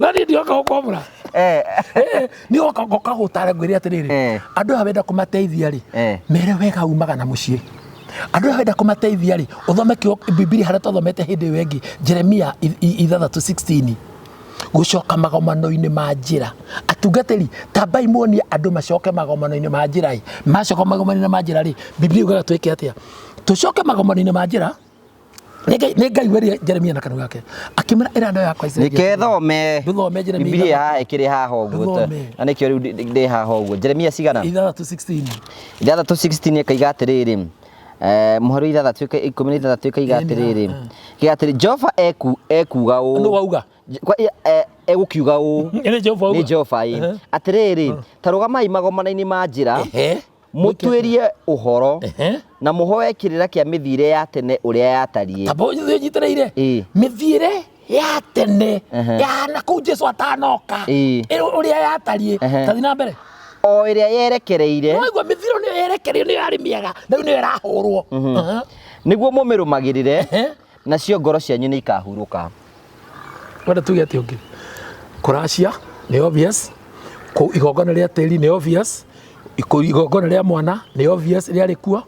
No niĩ ndioka gũkwamũra. Niĩ oka ngoka gũtara ngwĩre atĩrĩrĩ, andũ aya wenda kũmateithia rĩ, mere wega umaga na mũciĩ. Andũ aya wenda kũmateithia rĩ, ũthome kĩo Bibilia harĩa twathomete hĩndĩ ĩyo ĩngĩ, Jeremia 6:16. Gũcoka magomano-inĩ ma njĩra. Atungatĩri, tambai muonie andũ macoke magomano-inĩ ma njĩra ĩ. Macoka magomano-inĩ ma njĩra rĩ, Bibilia yugaga twĩke atĩa? Tũcoke magomano-inĩ ma njĩra. Nĩ Ngai werire Jeremia na kanua gake. Akĩmwĩra ĩra andũ aya akwa Isiraeli. Reke thome. Ndũthome Jeremia. Bibilia haha ĩkĩrĩ haha ũguo. Na nĩkĩo rĩu ndĩ haha ũguo. Jeremia cigana? 6:16. 6:16 ĩkaiga atĩrĩrĩ. Mũhari ithathatũ 16 ĩkaiga atĩrĩrĩ. Ĩkaiga atĩrĩ Jehova ekuga ũũ. Nũ wauga? Egũkiuga ũũ. Nĩ Jehova auga. Nĩ Jehova ĩ. Atĩrĩrĩ, ta rũgamai magomano-inĩ ma njĩra. Mũtuĩrie ũhoro na mũhoe kĩrĩra kĩa mĩthiĩre ya tene ũrĩa yatariĩ. Tamba ũnyitĩrĩire mĩthiĩre ya tene ya na kũu Jesu atanoka ũrĩa yatariĩ. Tathiĩ na mbere. O ĩrĩa yerekereire. Waigua mĩthiĩre nĩyo yerekereire nĩyo yarĩ mĩega na rĩu nĩyo ĩrahũrwo. Nĩguo mũmĩrũmagĩrĩre nacio ngoro cianyu nĩ ikahurũka. Wenda tuge atĩ ũngĩ kũracia nĩ obvious, igongona rĩa tĩri nĩ obvious, igongona rĩa mwana nĩ obvious rĩarĩ kuo.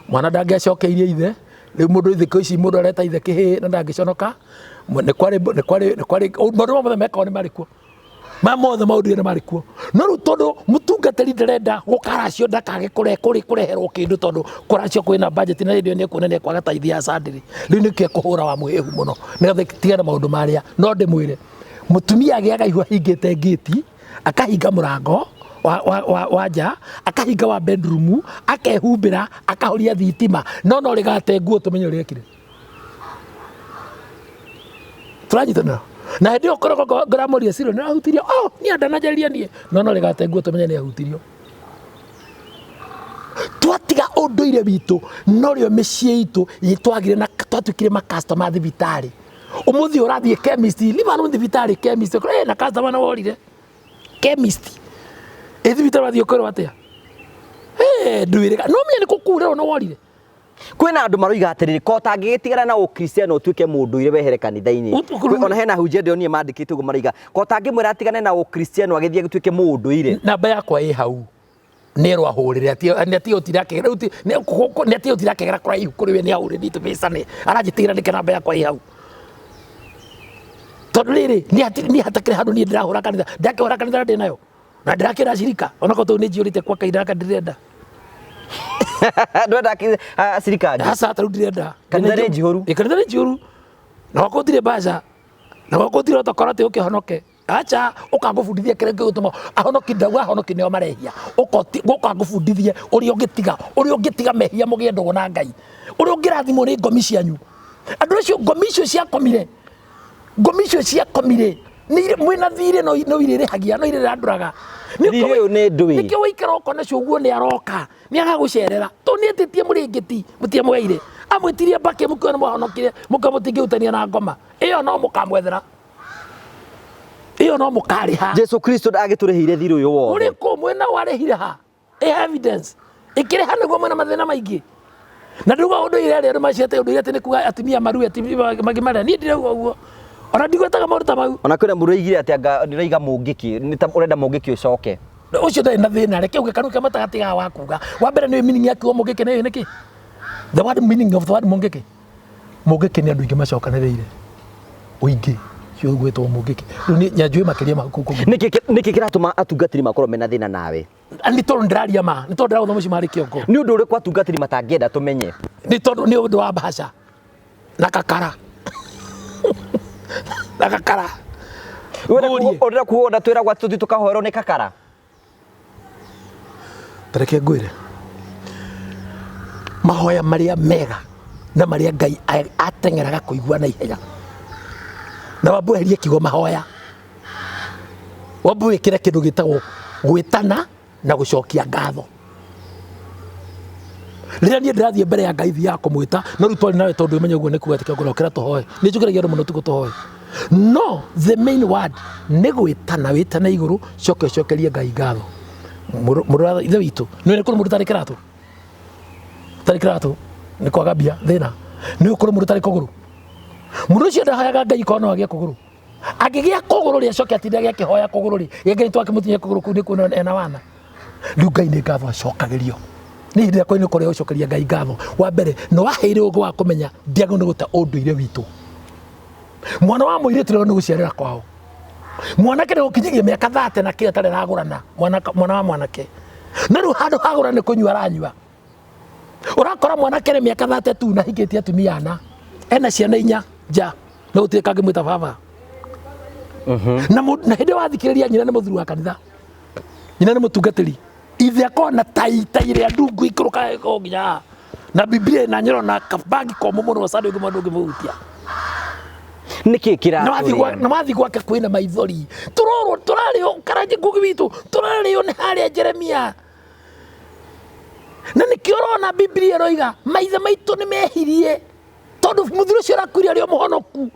Mwana ndangĩacokeirie ithe, rĩu mũndũ thikũ ici mũndũ areta ithe kĩhĩĩ na ndangĩconoka. Nĩ kwarĩ nĩ kwarĩ nĩ kwarĩ maũndũ mothe mekagwo nĩ marĩ kuo. Maya mothe maũndũ nĩ marĩ kuo. No rĩu tondũ mũtungatĩri ndarenda gũkaracio ndakage kũreherwo kĩndũ tondũ kũracio kwĩna budget na hĩndĩ ĩyo nĩekuona nĩekwaga taithi ya Sunday. Rĩu nĩkĩo ekũhũra wa mũhĩhu mũno nĩgetha tigane maũndũ marĩa. No ndĩmwĩre mũtumia agĩaga ihu ahingĩte ngĩti, akahinga mũrango wa nja, akahinga wa bedroom, akehumbĩra, akahoria thitima, no no rĩgate nguo tũmenye ũrĩa ekire. Tũranyitanĩra? Na hĩndĩ ĩyo koragwo ngũramũria Ciro nĩ ahutirio, oh niĩ ndananjarĩria niĩ, no no rĩgate nguo tũmenye nĩ ahutirio. Twatiga ũndũire witũ norĩo mĩciĩ itũ twagire na twatuĩkire ma customer thibitarĩ. Ũmũthĩ ũrathiĩ chemist, liva no thibitarĩ chemist, ũkora na customer nĩ worire. Chemist. Ĩ thibitarĩ ũrathiĩ ũkerwo atĩa? Ndwĩrĩga. No ũmenye nĩ kũkurĩrwo nĩ worire. Kwĩna andũ maroiga atĩrĩrĩ, ko ũtangĩgĩtigana na ũkristiano ũtuĩke mũndũire wehere kanitha-inĩ. Ona hena hunjia ndĩronire mandĩkĩte ũguo maroiga, ko ũtangĩmwĩra atigane na ũkristiano agĩthiĩ agĩtuĩke mũndũire. Namba yakwa ĩ hau. Nĩerwo ahũrĩre, nĩ atige gũtinda akĩgera, rĩu nĩ atige gũtinda akĩgera kũraihu kũrĩ we nĩ ahũrĩre nditũmĩca nĩ aranjĩtigĩra nĩkĩ namba yakwa ĩ hau. Tondũ rĩrĩ, niĩ hatakĩrĩ handũ niĩ ndĩrahũra kanitha, ndakĩhũra kanitha na ndĩ nayo. Na ndĩrakĩra cirika, onakorwo tondũ nĩ njiyũrĩte kwa kahinda gaka ndĩrenda. Ndwenda cirika angĩ? Aca, ta rĩu ndirenda. Kanitha nĩ njihũru. Ĩ, kanitha nĩ njihũru. Na gwakwa gũtirĩ mbaca. Na gwakwa gũtirĩ ũtokora atĩ ũkĩhonoke. Aca, ũka ngũbundithie kĩrĩa gĩgũtũma ahonoki ndauga ahonoki nĩo marehia. Ũka ngũbundithie ũrĩa ũngĩtiga, ũrĩa ũngĩtiga mehia mũgĩe ndũgũ na Ngai. Ũrĩa ũngĩrathimwo nĩ ngomi cianyu. Andũ acio ngomi icio ciakomire, ngomi icio ciakomire, mwĩna thirĩ no irĩrĩhagia, no irĩrandũraga. Thirĩ ũyũ nĩ ndũĩ. Nĩkĩo waikara ũkona cio ũguo nĩ aroka, nĩ agagũcerera. Tondũ nĩ etĩtie mũrĩngĩti, mũtiamweire. Amwĩtirie mbakĩ mũkiuga nĩ mwahonokire, mũkiuga mũtingĩhutania na ngoma. Ĩyo no mũkamwethera. Ĩyo no mũkarĩha. Jesu Kristo agĩtũrĩhĩire thirĩ ũyũ wothe. Ũrĩkũ mwena warĩhire ha? Ĩ evidence. Ĩkĩrĩha nĩguo mwena mathĩna maingĩ. Na ndauga ũndũire arĩa andũ maciate ũndũire atĩ nĩ kuga atumia marue atumia mangĩ marĩa. Niĩ ndirauga ũguo. Ona ndigwetaga maũndũ ta mau. Ona kwĩna mũndũ oigire atĩ anga nĩũraiga mũngĩkĩ, nĩ ta ũrenda mũngĩkĩ ũcoke. Ũcio ndarĩ na thĩna, reke uge kanua ke matagatigaga wa kuga. Wa mbere nĩ meaning ya kiugo mũngĩkĩ nĩ nĩkĩ? The word meaning of the word mũngĩkĩ. Mũngĩkĩ nĩ andũ aingĩ macokanĩrĩire. Ũingĩ cio gwĩtwo mũngĩkĩ. Rĩu niĩ nyanjũĩ makĩria ma kũu kũngĩ. Nĩkĩ kĩratũma atungatĩri makorwo mena thĩna nawe? Nĩ tondũ ndĩraria ma, nĩ tondũ ndĩragũtha mũcumarĩ kĩongo. Nĩ ũndũ ũrĩkũ atungatĩri matangĩenda tũmenye? Nĩ tondũ nĩ ũndũ wa mbaca na kakara. Na kakara. Ngũrie. Ũrenda kuga ona twĩragwo atĩ tũthiĩ tũkahoerwo nĩ kakara? Ta reke ngwĩre. Mahoya marĩa mega na marĩa Ngai ateng'eraga kũigua na ihenya. Na wambe weherie kiugo mahoya. Wambe wĩkĩre kĩndũ gĩtagwo gwĩtana na gũcokia ngatho. Rĩrĩa niĩ ndĩrathiĩ mbere ya Ngai thiaga kũmwĩta, no rĩu twarĩ nawe tondũ ũmenye ũguo nĩ kuga atĩ kĩongo ũkĩra tũhoe. Nĩ njũkĩragia andũ mũno ũtukũ tũhoe. No the main word nĩ gwĩtana, wĩtane igũrũ, coke ũcokerie Ngai ngatho. Mũrũ wa Ithe witũ, nĩ kũrĩ mũndũ ũtarĩ kĩratũ? Ũtarĩ kĩratũ nĩ kwaga mbia thĩna. Nĩ kũrĩ mũndũ ũtarĩ kũgũrũ? Mũndũ ũcio ndahoyaga Ngai korwo no agĩe kũgũrũ. Angĩgĩa kũgũrũ rĩ, acoke atinde agĩkĩhoya kũgũrũ rĩ, gĩake nĩ twakĩmũtinia kũgũrũ kũu nĩ kuona ena wana. Rĩu Ngai nĩ ngatho acokagĩrio. Nĩ ihinda rĩakwa nĩ kũrĩa gũcokeria Ngai ngatho. Wa mbere, nĩ waheire ũũgĩ wa kũmenya ndiagĩrĩirwo nĩ gũte ũndũire witũ. Mwana wa mũirĩtu rĩo nĩ gũciarĩra kwao. Mwanake nĩ gũkinyagia mĩaka 30 na kĩ atarĩ aragũrana, mwana wa mwanake. No rĩu handũ ha gũrana nĩ kũnyua aranyua. Ũrakora mwanake nĩ mĩaka 32 na ahikĩtie atumia ana. Ena ciana inya nja, no gũtirĩ kangĩmwĩta baba. Na hĩndĩ wathikĩrĩria nyina nĩ mũthuri wa kanitha. Nyina nĩ mũtungatĩri. Ithe akoragwo na tai, tai ĩrĩa ndungu ikũrũkaga ĩkoragwo nginya haha. Na Biblia ĩna nyoro na kabagi komũ mũno sana ũngĩ mũndũ ũngĩmũhutia. Nĩkĩ kĩratũrĩa? Na wathiĩ gwake kwĩna maithori. Tũrorwo, tũrarĩo, Karanja Ngugi witũ, tũrarĩo nĩ harĩa Jeremia. Na nĩkĩo ũrona Biblia ĩroiga maithe maitũ nĩ mehirie tondũ mũthuri ũcio ũrakuire arĩ o mũhonoku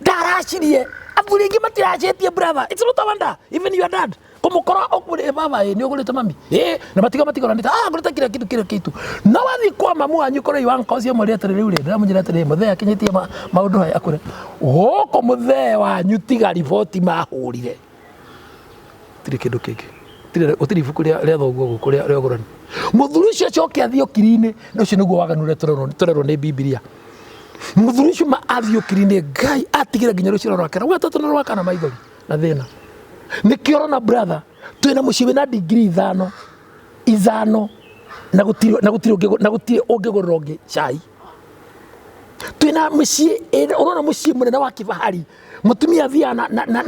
ndaracirie. Athuri aingĩ matiracĩtie brother. It's not a wonder even your dad kũmũkora ũkũrĩ baba ĩ nĩ ũgũrĩte mami ĩ na matiga matigoranĩte ngũrĩte kila kitu kila kitu. No wathiĩ kwa mamu wanyu kũrĩ iwanko ũcio mwĩre atĩrĩ rĩu rĩ ndĩramũnyĩra atĩrĩ mũthee akinyĩtie maũndũ haya akũre gũkũ mũthee wanyu tiga riboti mahũrire. Tirĩ kĩndũ kĩngĩ. Tirĩ gũtirĩ ibuku rĩa thoguo gũkũ rĩa ũgũrani. Mũthuri ũcio acoke athiĩ ũkiri-inĩ, na ũcio nĩguo waganu ũrĩa tũrerwo nĩ Bibilia. Mũthuri ũcio ma athiĩ ũkiri-inĩ, Ngai atigĩre nginya rũciaro rwake rwa gatatũ na rwa kana maithori na thĩna. Nĩkĩo ũrona brother, twĩna mũciĩ wĩna degree ithano, ithano, na gũtirĩ, na gũtirĩ ũngĩ, na gũtirĩ ũngĩgũrĩra ũngĩ cai. Twĩna mũciĩ, ũrona mũciĩ mũnene wa kifahari, mũtumia athiaga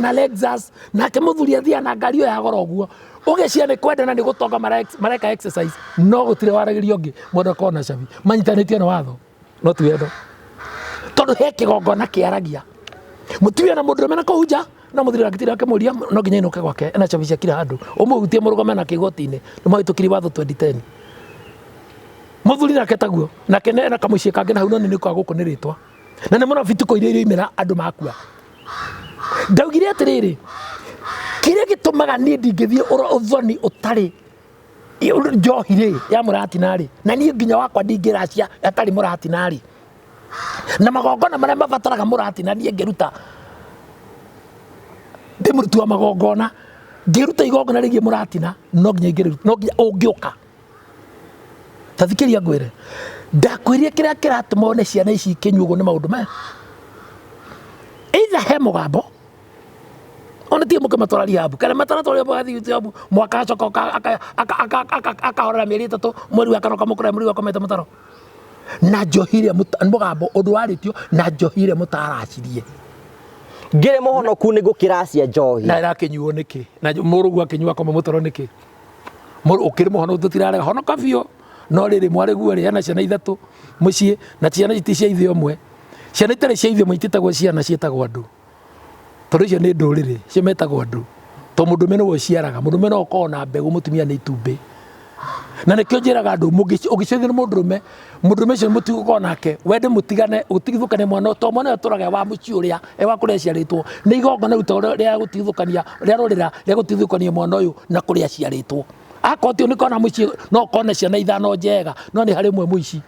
na Lexus, nake mũthuri athiaga na ngari ĩyo ya goro ũguo. Ũgĩciria nĩ kwendana nĩ gũtonga mareka exercise, no gũtirĩ waragĩria ũngĩ, mũndũ akorwo na cabi. Manyitanĩtio nĩ watho, no ti wendo. Tondũ he kĩgongona kĩaragia. Mũtumia na mũndũrũme na kũu nja, no mũthuri angĩtinda akĩmũria, no nginya ainũke gwake, ena cabi cia kila handũ. Ũmũhutie mũrũgame nake igoti-inĩ, nĩ mwahĩtũkirie watho 2010. Mũthuri nake taguo, nake ena kamũciĩ kangĩ na hau no nĩ kwa gũkũ nĩ rĩtwa. Na nĩ mũno bituko iria iraumĩra andũ makua. Ndaugire atĩrĩrĩ, kĩrĩa gĩtũmaga niĩ ndingĩthiĩ ũthoni ũtarĩ njohi rĩ, ya mũratina rĩ, na niĩ nginya wakwa ndingĩracia atarĩ mũratina rĩ, na magongona marĩa mabataraga mũratina niĩ ngĩruta, ndĩ mũruti wa magongona, ngĩruta igongona rĩgiĩ mũratina, no nginya ingĩrĩruta, no nginya ũngĩũka. Ta thikĩrĩria ngwĩre, ndakwĩrire kĩrĩa kĩratũma one ciana ici ikĩnyua ũguo nĩ maũndũ maya. Either he mũgambo, ona tiga mũkĩmatwara rehab, kana mataratwarwo magathiĩ rehab, mwaka acoka akahorera mĩeri ĩtatũ, mweri wa kana ũkamũkora mweri wa komete mũtaro. Na njohi ĩrĩa mũgambo ũndũ warĩtio na njohi ĩrĩa mũtaracirie. Ngĩrĩ mũhonoku nĩ ngũkĩracia njohi. Na ĩrakĩnyuo nĩkĩ? Na mũrũguo akĩnyua akoma mũtaro nĩkĩ? Mũrũ ũkĩrĩ mũhonoku tũtirarega, honoka biũ. No rĩrĩ mwarĩguo rĩ, ena ciana ithatũ mũciĩ, na ciana ti cia ithe ũmwe. Ciana itarĩ cia ithe ũmwe itiĩtagwo ciana, ciĩtagwo andũ. Tondũ icio nĩ ndũrĩrĩ, icio metagwo andũ. Tondũ mũndũrũme nĩwe ũciaraga, mũndũrũme no ũkorwo na mbegũ, mũtumia nĩ itumbĩ. Na nĩkĩo njĩraga andũ, ũngĩcũthĩrĩria mũndũrũme, mũndũrũme ũcio mũtigũkorwo nake, wende mũtigane, ũtigithũkane mwana, to mwana ũyũ atũraga e wa mũciĩ ũrĩa, e wa kũrĩa aciarĩtwo, nĩ igongona rĩrutagwo rĩa gũtigithũkania, rĩa rũrĩra, rĩa gũtigithũkania mwana ũyũ na kũrĩa aciarĩtwo. Akorwo ti ũguo nĩ ũkona mũciĩ, no ũkorwo na ciana ithano njega, no nĩ harĩ ũmwe mũici,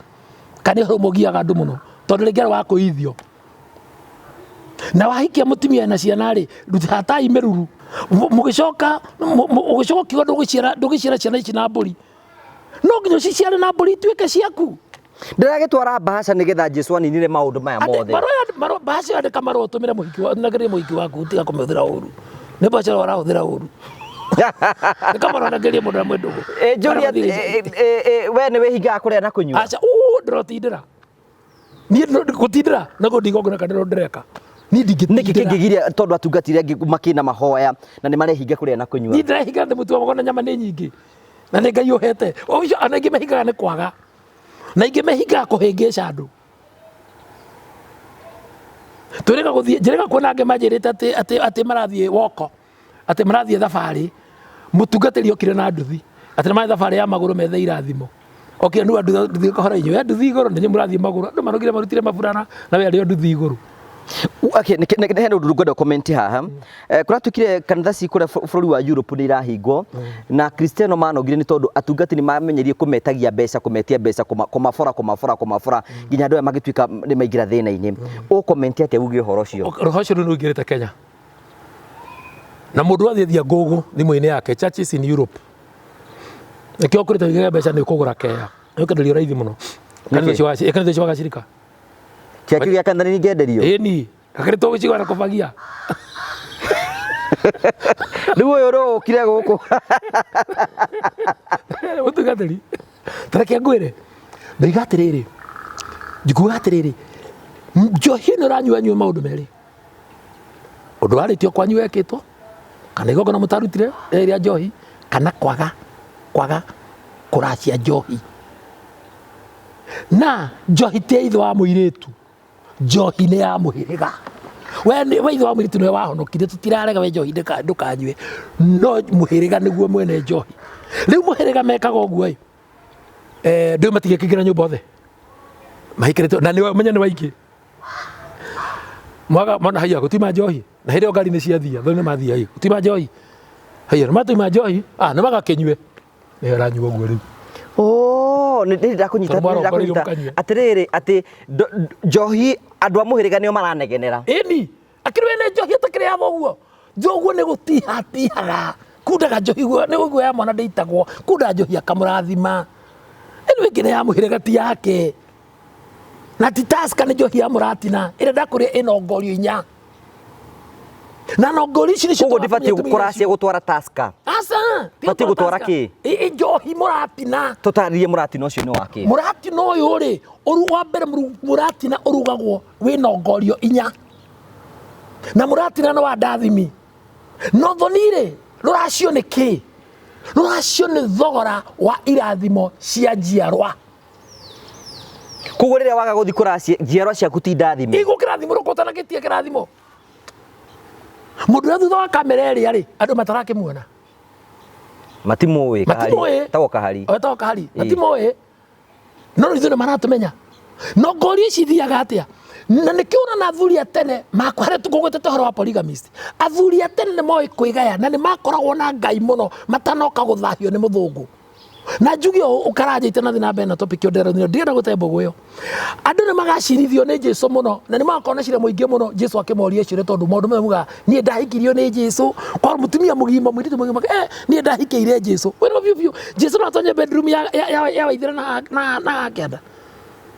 kana nĩ harĩ ũmwe ũgiaga andũ mũno, tondũ rĩngĩ arĩ wa kũiyithio. Na wahikia mũtumia na ciana rĩ, hatai mĩruru. Mũgĩcoka, ũgĩcoka ũkiuga ndũgũciara, ndũgĩciara ciana ici na mbũri. No nginya ũciciare na mbũri ituĩke ciaku. Ndĩragĩtwara mbahaca nĩgetha Jesu aninire maũndũ maya mothe. Marũa, mbahaca ĩyo andĩka marũa ũtũmĩre mũhiki wa, nagĩrĩre mũhiki waku, tiga kũmĩhũthĩra ũru. Nĩ mbahaca ĩyo ũrahũthĩra ũru. Andĩka marũa nagĩrĩrie mũndũ ũrĩa mwĩ ndũgũ. Njũria, we nĩ wĩhingaga kũrĩa na kũnyua? Aca, ndĩrotindĩra. Niĩ gũtindĩra naguo ndigongona kana ndĩreka. Niĩ ndingĩtindĩra. Nĩkĩ kĩngĩgiria tondũ atungatĩri angĩ makĩna mahoya na nĩ marehinga kũrĩa na kũnyua? Niĩ ndĩrehinga nĩ mũtu wa magongona, nyama nĩ nyingĩ. Na nĩ Ngai ũhete. Ũcio ona aingĩ mehingaga nĩ kwaga. Na aingĩ mehingaga kũhĩngĩca andũ. Twĩrĩga gũthiĩ, njĩrĩga kuona angĩ manjĩrĩte atĩ, atĩ, atĩ marathiĩ woko, atĩ marathiĩ thabarĩ, mũtungatĩri okire na nduthi, atĩ nĩ marathiĩ thabarĩ ya magũrũ methe irathimo. Okire ndu nduthi kahora inyuĩ, nduthi igũrũ, nĩ inyuĩ mũrathiĩ magũrũ. Andũ manogire marutire maburana, na we arĩ o nduthi igũrũ. Okay, hena ũndũ ngwenda comment haha. Kũratuĩkire kanitha ci kũrĩa bũrũri wa Europe nĩ irahingwo na Kristiano manogire nĩ tondũ atungati nĩ mamenyerie kũmetagia mbeca, kũmetia mbeca, kũmabora, kũmabora, kũmabora nginya andũ aya magĩtuĩka nĩ maingĩra thĩna-inĩ. Ũ comment atĩa uge ũhoro ũcio? Ũhoro ũcio rĩu nĩ ũingĩrĩte Kenya. Na mũndũ athiĩ thia Google thimũ-inĩ yake, churches in Europe. Nĩkĩo ũkũrĩte ũigage mbeca nĩ ũkũgũra kea. Nĩ ũkenderio raithi mũno. Kanitha ũcio wa kanitha ũcio wa gacirika. Kĩa kĩu gĩa kanitha nĩ ngenderio? Ĩni. Gakĩrĩ tũgũcigwa na kũbagia. Rĩu ũyũ ũrũkire gũkũ. Mũtungatĩri. Ta reke ngwĩre. Ndoiga atĩrĩrĩ. Nguga atĩrĩrĩ. Njohi ĩno ũranyua nyua maũndũ merĩ. Ũndũ warĩtio kwanyu wekĩtwo, kana igongona mũtarutire rĩa njohi, kana kwaga kwaga kũracia njohi. Na njohi ti ya ithe wa mũirĩtu, njohi nĩ ya mũhĩrĩga. We nĩ we ithe wa mũirĩtu nĩwe wahonokire, tũtirarega we njohi ndũkanyue, no mũhĩrĩga nĩguo mwene njohi. Rĩu mũhĩrĩga mekaga ũguo ĩ, ndũĩ matingĩkĩingĩra nyũmba othe mahikĩrĩte na nĩ ũmenye nĩ waingĩ mwaga mona haiya gũtima njohi na hĩndĩ ĩyo ngari nĩ ciathia thoni nĩ mathia ĩ gũtima njohi haiya nĩ matũima njohi ah nĩ magakĩnyue nĩ aranyua ũguo rĩu. Oh, nĩ ndĩ ndakũnyita, Tondũ nĩ mwarongoreirio ndakũnyita. mũkanyue. Atĩrĩrĩ, atĩ njohi andũ a mũhĩrĩga nĩo maranegenera. Ĩni, akĩrĩ wene njohi ĩtakĩrĩ ya thoguo. Thoguo nĩ gũtihatihaga. Kundaga njohi guo, nĩ guo ya mwana ndĩitagwo. Kundaga njohi akamũrathima. Ĩno ĩngĩ nĩ ya mũhĩrĩga ti yake. Na ti Tusker nĩ njohi ya mũratina ĩrĩa ndakũrĩa ĩno ngorio inya. Na nongorio ici nĩcio Koguo ndibatiĩ tũratumia kũracia gũtwara Tusker. Aca, Batiĩ gũtwara kĩ? Ĩ njohi mũratina. Tũtarĩrie mũratina ũcio nĩ wa kĩ? Mũratina ũyũ rĩ, wa mbere mũratina ũrugagwo wĩ nongorio inya. Na mũratina nĩ wa ndathimi. No thoni rĩ, rũracio nĩ kĩ? Rũracio nĩ thogora wa irathimo cia njiarwa. Koguo rĩrĩa waga gũthiĩ kũracia njiarwa ciaku ti ndathime. Igũ kĩrathimo rũkũ ũtanagĩtia kĩrathimo. Mũndũ ũrĩa thutha wa kamera ĩrĩa rĩ, andũ matarakĩmuona. Matimũĩ. Matimũĩ. Etagwo Kahari. Etagwo Kahari. Matimũĩ. No rĩu ithuĩ nĩ maratũmenya. No ngori ici ithiaga atĩa? Na nĩkĩo ũrona athuri a tene makwa harĩa tũkũgwetete ũhoro wa polygamist. Athuri a tene nĩ moĩ kwĩgaya na nĩ makoragwo na Ngai mũno matanoka gũthahio nĩ mũthũngũ. Na njuge ũũ ũkaranja itanathi na mbere na topic ĩyo ndĩrathire ndirenda gũte mbũgũ ĩyo. Andũ nĩ magacirithio nĩ Jesu mũno na nĩ magakorwo na cira mũingĩ mũno Jesu akĩmoria ciũria tondũ maũndũ maya mugaga niĩ ndahikirio nĩ Jesu kwa mũtumia mũgima mũirĩtu mũgima niĩ ndahikĩire Jesu. Wĩra biũ biũ Jesu no atonye bedroom ya Waithera na Kĩanda.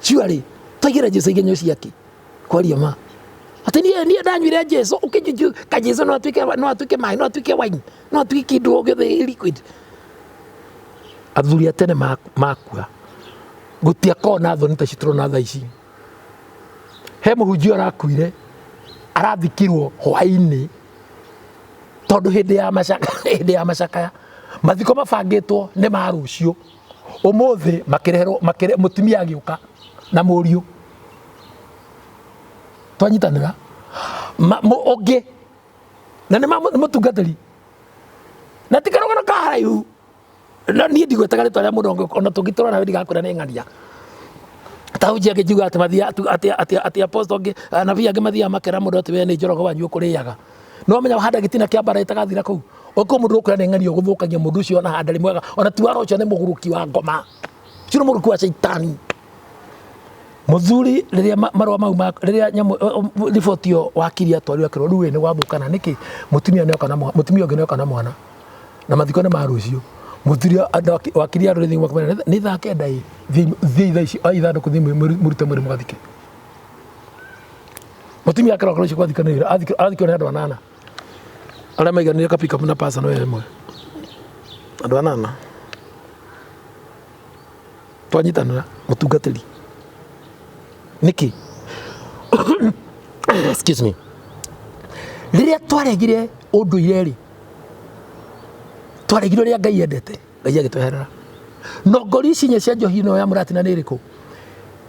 Surely twaigĩra Jesu igenyo ciake kwaria ma atĩ niĩ ndanyuire Jesu ũkĩnjunju ka Jesu no atuĩke no atuĩke maĩ no atuĩke wine no atuĩke kĩndũ o gĩothe liquid. Athuri a tene makua gũtiakoragwo na thoni ta ici tũrona thaa ici. He mũhunjia ũrakuire arathikirwo hwainĩ tondũ hĩndĩ ya macakaya, hĩndĩ ya macakaya mathiko mabangĩtwo nĩ ma rũciũ ũmũthĩ makĩreherwo makĩre, mũtumia agĩũka na mũriũ twanyitanĩra ũngĩ na nĩ mũtungatĩri na ti karũgano ka haraihu. No niĩ ndigwetaga rĩtwa rĩa mũndũ ona tũngĩtũra nawe ndigakwĩra nĩ ng'ania. Tahunjia angĩnjiuga atĩ mathiaga atĩ atĩ atĩ apostle angĩ anabii angĩ mathiaga makera mũndũ atĩ we nĩ njorogo wanyu ũkũrĩaga. No menya wahanda gĩtina kĩa mbara ĩtagathira kũu. Ũkũ mũndũ ũkwĩra nĩ ng'ania ũgũthũkagia mũndũ ũcio ona handa mwega ona ti waro ũcio nĩ mũgũrũki wa ngoma. Ũcio nĩ mũgũrũki wa caitani. Mũthuri rĩrĩa marũa mau ma rĩrĩa nyamũ riboti ĩyo wakiri atwarirwo akĩrwo rĩu ĩ nĩ gwathũkana nĩkĩ mũtumia nĩoka na mwana mũtumia ũngĩ nĩoka na mwana na mathiko nĩ ma rũciũ. Mũthuri wakiri arũrĩ thimũ akamwĩra nĩ thaa kenda ĩ thiĩi thaa ici oya ithandũkũ thiĩ mũrute mwĩrĩ mũgathike. Mũtumia akĩroka rũciũ gwathikwo arathikwo nĩ andũ anana arĩa maiganĩire ka pick up na personal ĩmwe andũ anana. Twanyitanĩra mũtungatĩri nĩkĩ excuse me rĩrĩa twaregire ũndũire rĩ twaregire ũrĩa Ngai endete Ngai agĩtweherera no ngori ici inya cia njohi ĩno ya mũratina nĩ ĩrĩkũ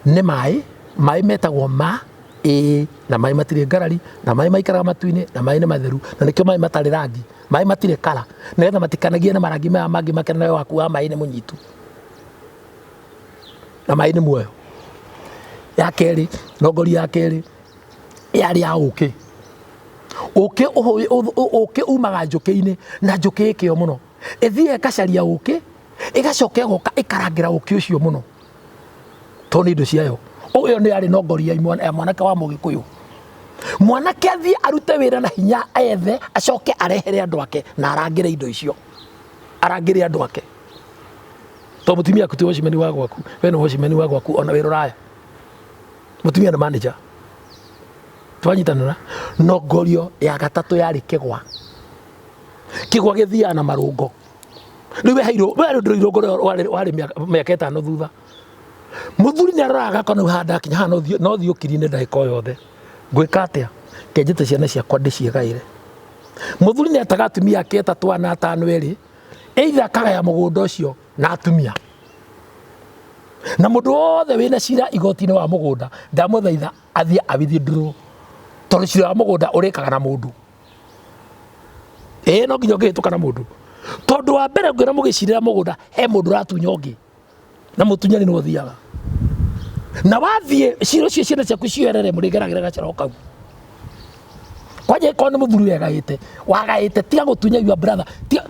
nĩ maĩ maĩ metagwo ma ĩĩ na maĩ matirĩ ngarari na maĩ maikaraga matu-inĩ na maĩ nĩ matheru na nĩkĩo maĩ matarĩ rangi maĩ matirĩ kara nĩgetha matikanagie na marangi maya mangĩ makena waku wa maĩ nĩ mũnyitu na maĩ nĩ muoyo. Ya kerĩ, nongori ya kerĩ yarĩ ya ũkĩ. Ũkĩ ũkĩ umaga njũkĩ-inĩ na njũkĩ ĩ kĩo mũno. Ĩthiaga ĩgacaria ũkĩ, ĩgacoka ĩgoka ĩkarangĩra ũkĩ ũcio mũno tondũ nĩ indo ciayo. Ĩyo nĩ yarĩ nongori ya mwanake wa mũgĩkũyũ. Mwanake athiĩ arute wĩra na hinya ethe acoke arehere andũ ake na arangĩre indo icio, arangĩre andũ ake. To mutumia aku ti watchman wa gwaku, we nĩ watchman wa gwaku ona wĩ rũraya. Mutumia nĩ manager. Twanyitanĩra nongorio ya gatatũ yarĩ kĩgwa. Kĩgwa gĩthiaga na marũngo. Rĩu we hairũ, we ndũrĩ irũngo rĩo warĩ warĩ mĩaka ĩtano thutha. Mũthuri nĩ aroraga akona rĩu haha ndakinya haha no thiĩ no thiĩ ũkiri-inĩ ndagĩka o yothe. Ngwĩka atĩa? Kenjĩte ciana ciakwa ndĩciĩgaĩre. Mũthuri nĩ etaga atumia ake atatũ ana atano erĩ either akagaya mũgũnda ũcio na atumia na mũndũ wothe wĩna cira igoti-inĩ wa mũgũnda ndamũthaitha athiĩ a withdraw tondũ cira wa mũgũnda ũrĩkaga na mũndũ ĩĩ no nginya ũngĩhĩtũka na mũndũ tondũ wa mbere ngwĩra mũgĩcirĩra mũgũnda he mũndũ ũratunya ũngĩ na mũtunyani nĩwe ũthiaga na wathiĩ cira ũcio ciana ciaku cioerere mũrĩgeragĩra gacoro kau kwanja ĩkorwo nĩ mũthuri wegaĩte wagaĩte tiga gũtunya your brother tiga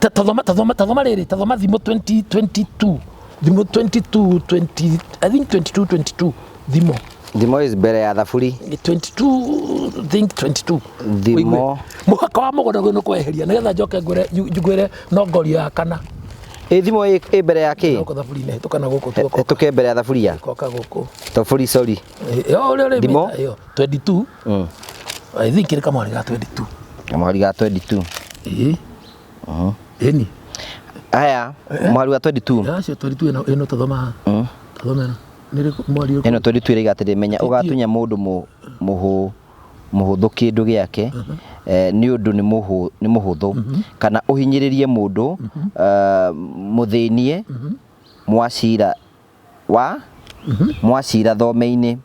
tathoma tathoma tathoma rĩrĩ tathoma thimo 2022 thimo 22 20 I think 22 22 thimo Thimo is mbere ya thaburi. 22 think 22 Thimo. Ũigue. Mũhaka wa mũgũnda ũyũ nĩ kweheria nĩgetha njoke ngwĩre ngwĩre no ngorio ya kana Ĩ thimo ĩ ĩ mbere ya kĩ? Gũkũ thaburi-inĩ hĩtũka na gũkũ tuoka Hĩtũke mbere ya thaburia. koka gũkũ Thaburi sorry. Ĩyo ũrĩa ũrĩ Thimo? ĩyo 22 I think ĩrĩ kamwari ga 22 Kamwari ga 22. ĩĩ ĩni Haya, mwari wa 22. acio 22 ĩno ĩno tũthoma haha tũthome ĩno nĩ rĩkũ mwari ũrĩkũ Ĩno 22 ĩraiga atĩrĩ menya ũgatunya mũndũ mũhũ mũhũthũ kĩndũ gĩake nĩ ũndũ nĩ mũhũ nĩ mũhũthũ kana ũhinyĩrĩrie mũndũ mũthĩnie mwacira wa mwacira thome-inĩ.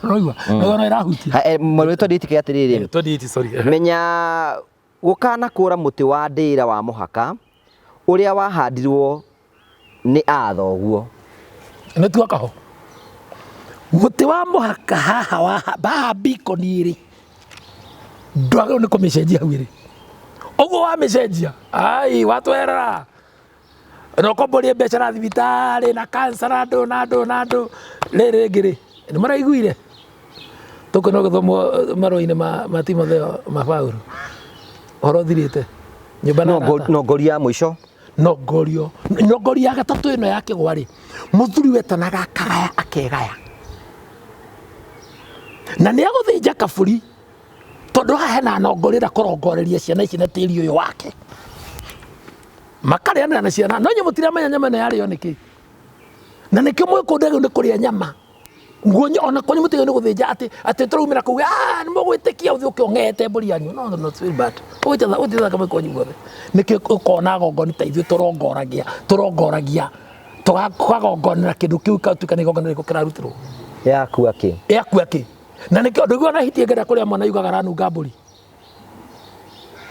Ũraigua no ĩrahutia Mweri wa 28 kĩ atĩrĩrĩ 28 sorry menya gũkanakũra mũtĩ wa ndĩra wa mũhaka ũrĩa wahandirwo nĩ a thoguo. Nĩ tuoka ho mũtĩ wa mũhaka haha wa haha beacon ĩrĩ ndwagĩrĩirwo nĩ kũmĩcenjia hau ĩrĩ ũguo wamĩcenjia ai watwerera na ũkomborie mbeca na thibitarĩ na cancer na ndũ na ndũ na ndũ rĩrĩ rĩngĩ rĩ nĩ mũraiguire tũkũ no gũthomwo marũa-inĩ ma Timotheo ma Paulo ũhoro ũthirĩte nyũmba na arata. No ngori ya mũico Nongorio nongorio ya gatatũ ĩno ya kĩgwa rĩ mũthuri wetanaga akagaya akegaya na nĩ agũthĩnja kabũri tondũ haha hena nongorio ĩrĩa kũrongoreria ciana ici na tĩri ũyũ wake makarĩanĩra na ciana no inyuĩ mũtiramenya nyama ĩno yarĩo nĩkĩ na nĩkĩo mwĩ kũndũ nĩ kũrĩa nyama nguonye ona kwanyu mũtigĩrĩirwo nĩ gũthĩnja atĩ atĩ tũraumĩra kũu ah nĩ mũgwĩtĩkia ũthiĩ ũke ũng'ete mbũri yanyu no no it's very bad ũgwĩte ũgwĩte thakame kwanyu guothe nĩkĩo ũkona agongoni ta ithuĩ tũrongoragia tũrongoragia tũkagongonera kĩndũ kĩu gĩgatuĩka nĩ igongona rĩrĩkũ kĩrarutirwo yakua kĩ yakua kĩ na nĩkĩo ndũiguaga na hiti ĩngĩenda kũrĩa mwana yugaga aranunga mbũri.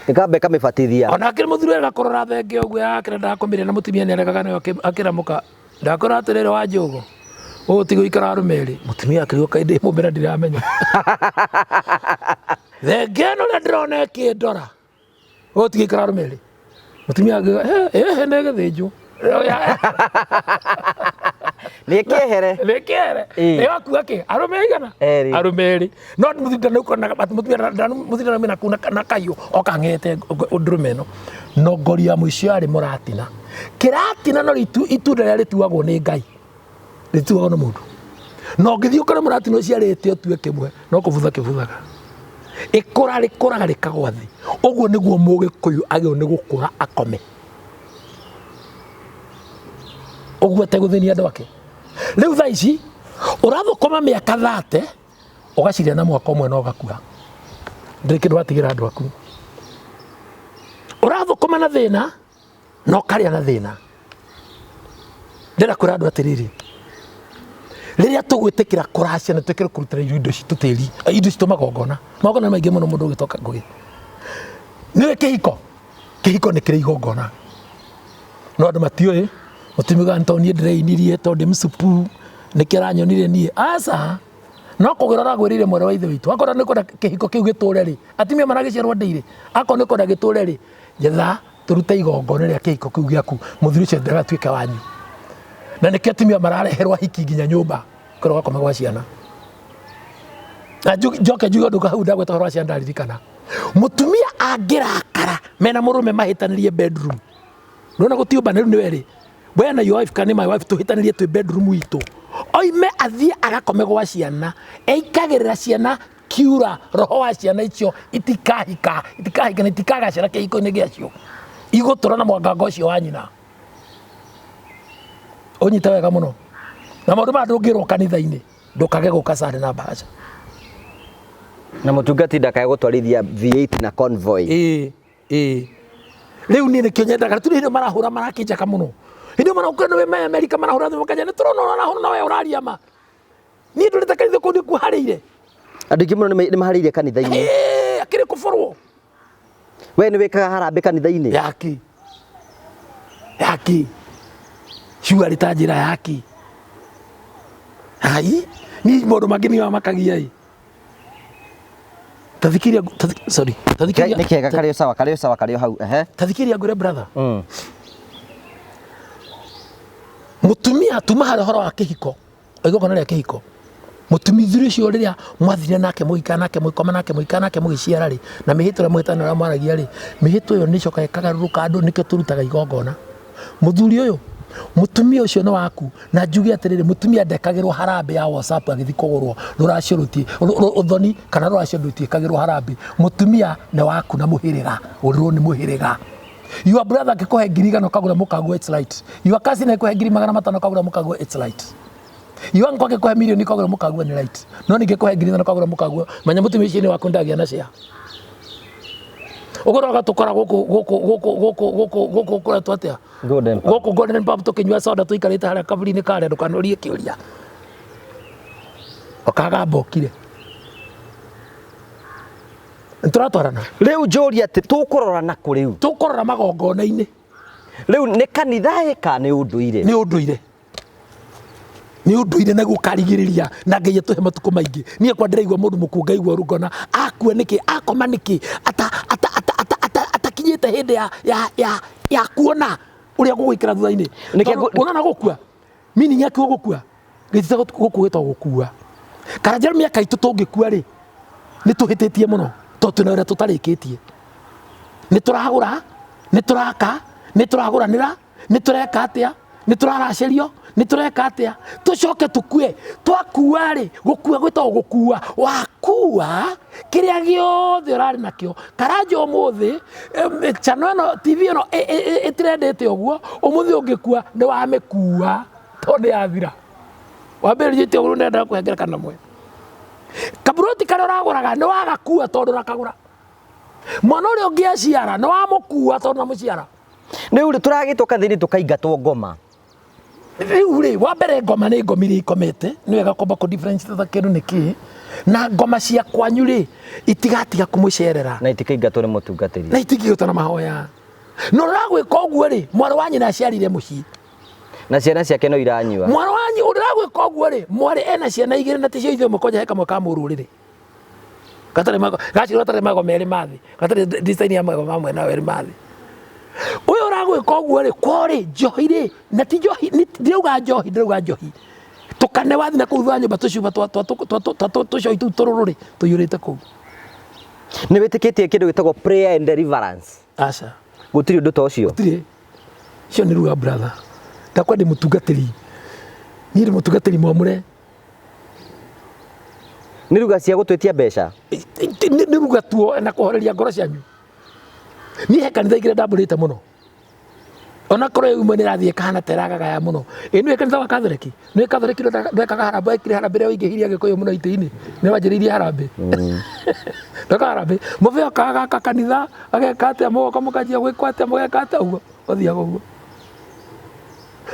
Ĩkamba ĩkamĩbatithia. Ona akĩrĩ mũthuri wega kũrora thenge ũguo yake na ndakomire na mũtumia nĩ aregaga nayo akĩramũka. Ndakora atĩrĩrĩ wa njũgũ. Ũũ ti gũikara arũme erĩ. Mũtumia akĩrigwo kaĩ ndĩ mũmbe na ndiramenya. Thenge ĩno ũrĩa ndĩrona ĩkĩndora. Ũũ ti gũikara arũme erĩ. Mũtumia akiuga ĩhĩ nĩ gĩthĩnjwo. Nĩ kĩehere. Nĩ kĩehere. Ĩĩ. Nĩ wakua kĩ? Arũme aigana? Erĩ. Arũme erĩ. No mũthuri ndanaumĩra kũu na kahiũ okang'ete ndũrũme ĩno. No ngori ya mũico yarĩ mũratina. Kĩratina no itunda rĩrĩa rĩtuagwo nĩ Ngai. Rĩtuagwo nĩ mũndũ. Na ũngĩthiĩ ũkore mũratina ũciarĩte ũtue kĩmwe no kũbutha kĩbuthaga. Ĩkũra rĩkũraga rĩkagwa thĩ. Ũguo nĩguo Mũgĩkũyũ agĩrĩirwo nĩ gũkũra akome. Ũguo ategũthĩnia andũ ake. Rĩu thaa ici ũrathũkũma mĩaka 30 ũgaciria na mwaka ũmwe na ũgakua. Ndũrĩ kĩndũ watigĩra andũ aku. Ũrathũkũma na thĩna na ũkarĩa na thĩna. Ndĩrenda kwĩra andũ atĩrĩrĩ, rĩrĩa tũgwĩtĩkĩra kũracia na twĩkĩre kũrutĩra indo citũ tĩri, indo citũ magongona, magongona nĩ maingĩ mũno mũndũ ũgĩtoka ngũgĩ. Nĩũĩ kĩhiko? Kĩhiko nĩ kĩrĩ igongona. No andũ matiũĩ, mũtumia augaga nĩ tondũ niĩ ndĩreinirie, tondũ ndĩ mũcupu, nĩkĩo aranyonire niĩ. Aca! No kũgĩra ũragwĩrĩire mwarĩ wa ithe witũ. Akorwo nĩ ũkwenda kĩhiko kĩu gĩtũre rĩ, atumia maragĩciarwo ndĩirĩ, akorwo nĩ ũkwenda gĩtũre rĩ, njetha tũrute igongona rĩa kĩhiko kĩu gĩaku, mũthuri ũcio ndagatuĩke wanyu. Na nĩkĩo atumia marareherwo ahiki nginya nyũmba, kwĩrwo gakome gwa ciana. Na njoke njuge ũndũ hau ndagweta ũhoro wa ciana ndaririkana. Mũtumia angĩrakara mena mũrũme mahĩtanĩrie bedroom. Nĩwona gũtiũmba rĩu nĩ werĩ. We na your wife kana my wife tũhĩtanĩrie twĩ bedroom itũ. Oime athiĩ agakome gwa ciana. Eikagĩrĩra ciana kiura roho wa ciana icio itikahika, itikahika na itikagacĩra kĩhiko-inĩ gĩacio. Igũtũra na mwangango ũcio wa nyina. Ũnyite wega mũno. Na maũndũ maya ndũngĩrwo kanitha-inĩ. Ndũkage gũka Sunday na bahasha. Na mũtungati ndakae gũtwarithia V8 na convoy. Ĩĩ, ĩĩ. Rĩu niĩ nĩkĩo nyendaga tũrĩ hĩndĩ marahũra marakĩnjaka mũno. Hĩndĩ ĩyo marahũra nĩ me Amerika marahũra thimũ makanja nĩ tũrona ũrahũra na we ũraria ma. Niĩ ndũrĩte kanitha kũu nĩkuharĩire. Andũ aingĩ mũno nĩ maharĩire kanitha-inĩ. Ĩĩ, akĩrĩ kũbũrwo. We nĩ wĩkaga harambĩ kanitha-inĩ? Yaki. Yaki. Ciuga ta njĩra yaki. Ai, niĩ maũndũ mangĩ nĩ makagia ĩ. Tathikĩria, sorry. Tathikĩria. Nĩ kega karĩ o sawa, karĩ o sawa, karĩ o hau. Ehe. Tathikĩria ngwĩre brother. Mũtumia tuma harĩ ũhoro wa kĩhiko. Igongona rĩa kĩhiko. Mũtumithiri ũcio rĩrĩa mwathire nake mũgĩikara nake mũgĩkoma nake mũgĩikara nake mũgĩciara rĩ, na mĩhĩtwa ĩrĩa mũhĩtana ũrĩa mwaragia rĩ, mĩhĩtwa ĩyo nĩ ĩcokaga ĩkagarũrũka andũ nĩkĩo tũrutaga igongona. Mũthuri ũyũ, mũtumia ũcio nĩ waku, na njuge atĩrĩrĩ, mũtumia ndekagĩrwo harambĩ ya WhatsApp agĩthiĩ kũgũrwo, rũracio rũti, ũthoni kana rũracio rũtiĩkagĩrwo harambĩ. Mũtumia nĩ waku na mũhĩrĩga, ũrĩrwo nĩ mũhĩrĩga. Your brother angĩkũhe 100,000 ũkagũra mũkaguo it's right. Your cousin angĩkũhe 500,000 ũkagũra mũkaguo it's right. Your uncle angĩkũhe mirioni ũkagũra mũkaguo nĩ right. No ningĩ kũhe 5,000 ũkagũra mũkaguo, menya mũtumia ũcio nĩ waku ndagĩa na share. Ũguo roga tũkora gũkũ gũkũ gũkũ gũkũ gũkũ gũkũ kũretwo atĩa? Golden Pub. Gũkũ Golden Pub tũkĩnyua soda tũikarĩte harĩa kaburi-inĩ karĩa ndũkanorie kĩũria. Ũkagamba ũkire. Nĩtũratwarana. Rĩu njũria atĩ tũkũrora nakũ rĩu? Tũkũrora magongona-inĩ. Rĩu nĩ kanitha ĩ kana nĩ ũndũire? Nĩ ũndũire. Nĩ ũndũire na gũkarigĩrĩria na Ngai atũhe matukũ maingĩ. Niĩ kwa ndĩraigua mũndũ mũkuũ ngaigua ũru ngona akua nĩkĩ, akoma nĩkĩ, atakinyĩte hĩndĩ ya kuona ũrĩa gũgũikara thutha-inĩ. Nĩkĩo Tondũ ũrona gũkua, meaning ya kiugo gũkua, gĩtita gũkua gĩtagwo gũkua. Karanja mĩaka itũ tũngĩkua rĩ, nĩ tũhĩtĩtie mũno tondũ twĩna wĩra tũtarĩkĩtie. Nĩ tũragũra, nĩ tũraka, nĩ tũragũranĩra, nĩ tũreka atĩa, nĩ tũraracĩrio, nĩ tũreka atĩa, tũcoke tũkue. Twakua rĩ, gũkua gwĩtagwo gũkua. Wakua kĩrĩa gĩothe ũrarĩ nakĩo. Karanja ũmũthĩ, channel ĩno, TV ĩno ĩtrendete ũguo, ũmũthĩ ũngĩkua nĩ wamĩkua tondũ nĩ yathira. Wambĩrĩrie ũguo ndĩrenda kũhe ngerekano ĩmwe. Kaburoti karĩa ũragũraga nĩ wagakua tondũ ũrakagũra. Mwana ũrĩa ũngĩaciara nĩ wamũkua tondũ ũramũciara. Rĩu rĩ tũragĩtwo kathĩni tũkaingatwo ngoma. Rĩu rĩ, wa mbere ngoma nĩ ngomi iria ikomete, nĩ wega kwamba kũ differentiate ta kĩndũ nĩ kĩĩ. Na ngoma cia kwanyu rĩ itigatiga kũmũcerera. Na itikaingatwo nĩ mũtungatĩri. Na itingĩgĩtwo na mahoya. Na ũragwĩka ũguo rĩ, mwarĩ wa nyina aciarire mũciĩ. Na ciana ciake no iranyua. Mwarĩ wa nyina ũragwĩka ũguo rĩ, mwarĩ ena ciana igĩrĩ na ticio ithe ũmwe kwanja he kamwe ka mũrũrĩrĩ. Gatarĩ mago, gaciarwo gatarĩ mago merĩ ma thĩ, gatarĩ design ya mago ma mwena werĩ ma thĩ. Ũyũ ũragwĩka ũguo rĩ, kwao rĩ, njohi rĩ, na ti njohi, ndirauga njohi, ndĩrauga njohi. Tũkane wathiĩ na kũu thutha wa nyũmba tũcuba twa twa twa twa twa tũcohi tũu tũrũrũ rĩ, tũiyũrĩte kũu. Nĩ wĩtĩkĩtie kĩndũ gĩtagwo prayer and deliverance? Aca. Gũtirĩ ũndũ ta ũcio? Gũtirĩ. Icio nĩ ruga brother. Ndakwa ndĩ mũtungatĩri. Niĩ ndĩ mũtungatĩri mwamũre. Nĩ ruga cia gũtwĩtia mbeca? Nĩ ruga tuo na kũhoreria ngoro cianyu. Niĩ he kanitha igĩrĩ ndambũrĩte mũno. Ona korwo ĩmwe nĩ ĩrathiĩ ĩkahana ta ĩragagaya mũno. Ĩ nĩũĩ kanitha wa Katholeki? Nĩũĩ Katholeki ndwekaga harambee, wekire harambee rĩrĩa waingĩhirie Agĩkũyũ mũno itĩ-inĩ? Nĩ wanjĩrĩirie harambee. Ndwekaga harambee. Mũbĩa okaga gaka kanitha, ageka atĩa, mũgoka mũkanjia gwĩkwo atĩa, mũgeka atĩa, ũguo, ũthiaga ũguo.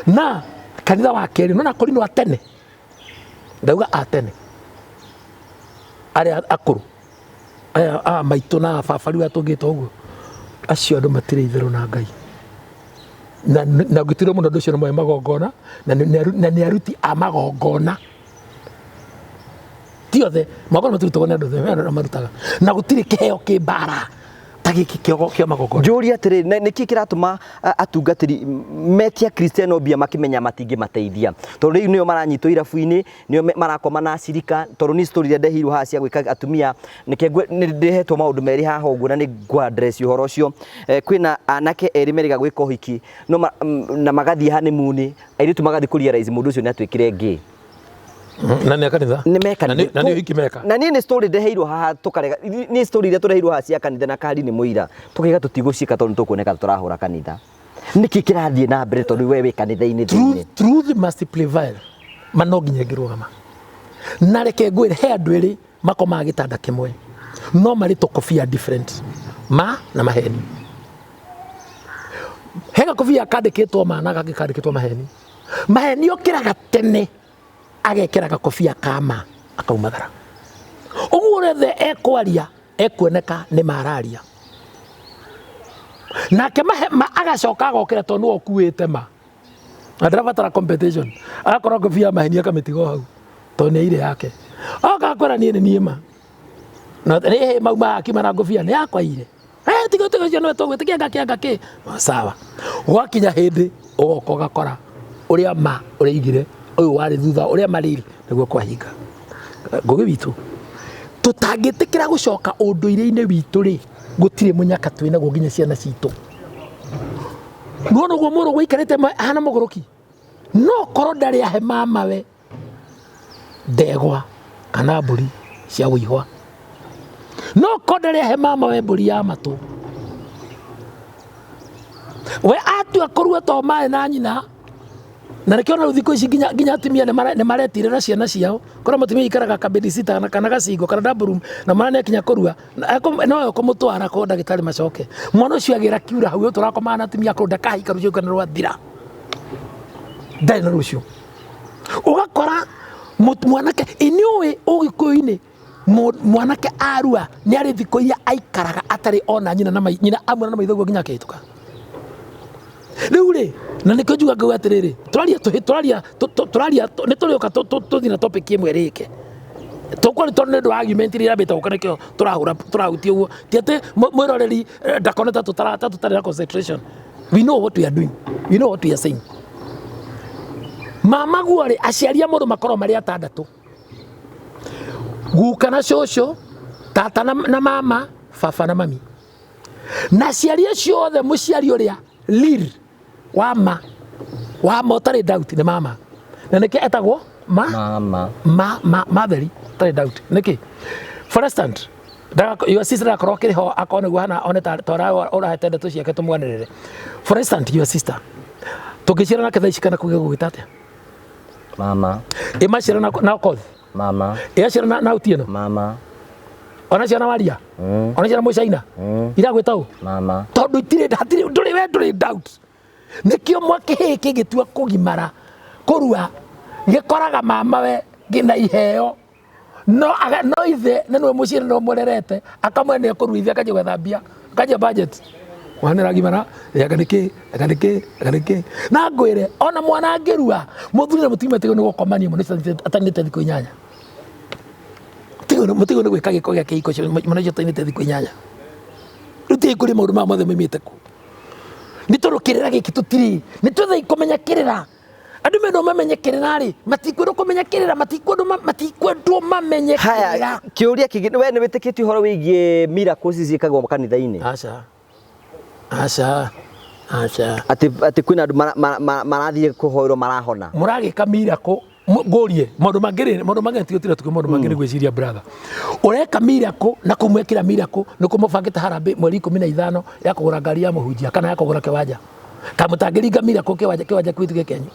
Na kanitha wa kerĩ, nĩwona akorinũ a tene, ndauga a tene, arĩa akũrũ, aya a maitũ na a baba rĩu atũngĩte ũguo, acio andũ matirĩ itherũ na Ngai. Na na ngĩtirwo mũno ũndũ ũcio nĩ moĩ magongona, na nĩ aruti a magongona. Ti othe, magongona matirutagwo nĩ andũ othe, he andũ marutaga. Na gũtirĩ kĩheo kĩ mbara ta gĩkĩ kĩa magongona. Njũrie atĩrĩ, nĩkĩ kĩratũma atungatĩri metie Akristiano mbia makĩmenya matingĩmateithia? Tondũ rĩu nĩo maranyitwo irabu-inĩ, nĩo marakoma na acirika, tondũ niĩ story iria ndeheirwo haha cia gwĩka atumia, nĩke nĩ ndĩhetwo maũndũ merĩ haha ũguo na nĩ ngũ address ũhoro ũcio. Kwĩna anake erĩ merĩga gwĩka ũhiki no na magathiĩ honeymoon, airĩtu magathiĩ kũ realize mũndũ ũcio nĩ atuĩkire gay. Na nĩ a kanitha? Nĩ me kanitha. Na nĩ ũhiki meka? Na niĩ nĩ story ndeheirwo haha tũkarega, niĩ story iria tũreheirwo haha cia kanitha na Kari nĩ mũira, tũkaiga tũtigũciĩka tondũ nĩ tũkuoneka tũrahũra kanitha. Nĩkĩ kĩrathiĩ na mbere tondũ we wĩ kanitha-inĩ thĩinĩ? Truth must prevail. Ma no nginya ĩngĩrũgama. Na reke ngwĩre he andũ erĩ makomaga gĩtanda kĩmwe no marĩ tũkobia different, ma na maheni. He gakobia kandĩkĩtwo ma na gangĩ kandĩkĩtwo maheni. Maheni okĩraga tene agekĩra gakobia ka ma akaumagara. Ũguo rĩothe ekwaria ekuoneka nĩ ma araria. Nake mahe, ma agacoka agokĩra tondũ nĩwe ũkuĩte ma. Na ndarabatara competition. Agakorwo ngobia ya maheni akamĩtiga o hau tondũ nĩ aire yake. Oka akwĩra niĩ nĩ niĩ ma. Na rĩhĩ mauma akiuma na ngobia nĩ yakwa ire. Eh, tiga tiga ũcio nĩwe tũgwĩtĩkia ngakĩ ngakĩ. Sawa. Gwakinya hĩndĩ ũgoka ũgakora ũrĩa ma ũrĩigire ũyũ warĩ thutha ũrĩa marĩire nĩguo kwahinga. Ngũgĩ witũ tũtangĩtĩkĩra gũcoka ũndũire-inĩ witũ rĩ, gũtirĩ mũnyaka twĩ naguo nginya ciana citũ. Nĩwona ũguo mũrũguo aikarĩte ahana mũgũrũki, no korwo ndarĩ ahe mamawe ndegwa kana mbũri cia wĩihwa, no korwo ndarĩ ahe mamawe mbũri ya matũ, we atua kũrua to maĩ na nyina. Na nĩkĩo ona rĩu thikũ ici nginya nginya atumia nĩ maretirĩra ciana ciao kũrĩa mũtumia aikaraga kabedisita kana kana gacingo kana double room na mwana nĩakinya kũrua nowe ũkũmũtwara kwa ndagĩtarĩ macoke mwana ũcio agĩra kiura hau tũrakomaga na atumia akũrũ ndakahika rũciũ kana rwathira ndarĩ na rũciũ ũgakora mwanake ĩ nĩũĩ ũgĩkũyũ-inĩ mwanake arua nĩ arĩ thikũ iria aikaraga atarĩ ona nyina na nyina amwĩra na maitho guo nginya akĩhĩtũka. Rĩu rĩ, na nĩkĩo njuga ngauga atĩrĩrĩ, tũraria tũraria tũraria nĩ tũrĩũka tũthiĩ na topic ĩmwe ĩrĩke. Tũkwari tondũ nĩ ũndũ wa argument iria irambĩte gũka nĩkĩo tũrahũra tũrahutia ũguo. Ti atĩ mwĩroreri ndakone ta tũtarĩ na concentration. We know what we are doing. We know what we are saying. Mama guo rĩ, aciari a mũndũ makoragwo marĩ atandatũ. Guka na cũcũ, tata na, na mama, baba na mami. Na aciari acio othe mũciari ũrĩa lir wa ma wa ma ũtarĩ doubt nĩ mama. Na nĩkĩ etagwo ma mama ma ma matheri ũtarĩ doubt. Nĩkĩ? For instance, your sister ndagakorwo akĩrĩ ho akorwo nĩguo hana one ta ũrahete ndeto ciake tũmwanĩrĩre. For instance, your sister tũngĩciara nake thaa ici kana kũgĩa gũgĩta atĩa? Mama. Ĩmaciara na Okoth. Mama. Ĩaciara na Otieno. Mama. Ona ciana waria. Ona ciana mũcaina. Iragwĩta ũ? Mama. Tondũ itirĩ hatirĩ ndũrĩ we ndũrĩ doubt. Nĩkĩo mwakĩhĩĩ kĩngĩtua kũgimara kũrua gĩkoraga mama we ngĩna iheo. No aga, no ithe na niwe muciĩ no murerete akamwe nĩ ekũruithia akanjia gwetha mbia akanjia budget mwana nĩaragimara anga nĩkĩ anga nĩkĩ anga nĩkĩ na ngwĩre ona mwana angĩrua mũthuri na mũtumia matigwo nĩ gũkomania mũno atanĩte thikũ 8 mũtigwo nĩ gwĩka gĩko gĩa kĩhiko mwana ũcio atanĩte thikũ 8 rĩu tigai kũrĩ maũndũ maya mothe maimĩte kũ nĩ tondũ kĩrĩra gĩkĩ tũtirĩ nĩ twethai kũmenya kĩrĩra andũ mendwo mamenye kĩrĩra rĩ matikwendwo kũmenya kĩrĩra matikwendwo mamenye Haya, kĩrĩra kĩũria kĩngĩ, we nĩ wĩtĩkĩtie ũhoro wĩgiĩ miracles ciĩkagwo kanitha-inĩ? Aca aca aca. Atĩ kwĩna andũ marathiĩ kũhoerwo marahona. Mũragĩka miracle ngũrie maũndũ mangĩ rĩ maũndũ mangĩ tigũtira tukĩ maũndũ mangĩ nĩ gwĩciria brother ũreka miracle na kũmwĩkĩra miracle nĩ kũmũbangĩte harambĩ mweri 15 ya kũgũra ngari ya mũhunjia kana ya kũgũra kĩwanja kamũtangĩringa miracle kĩwanja kwitu gĩkenyu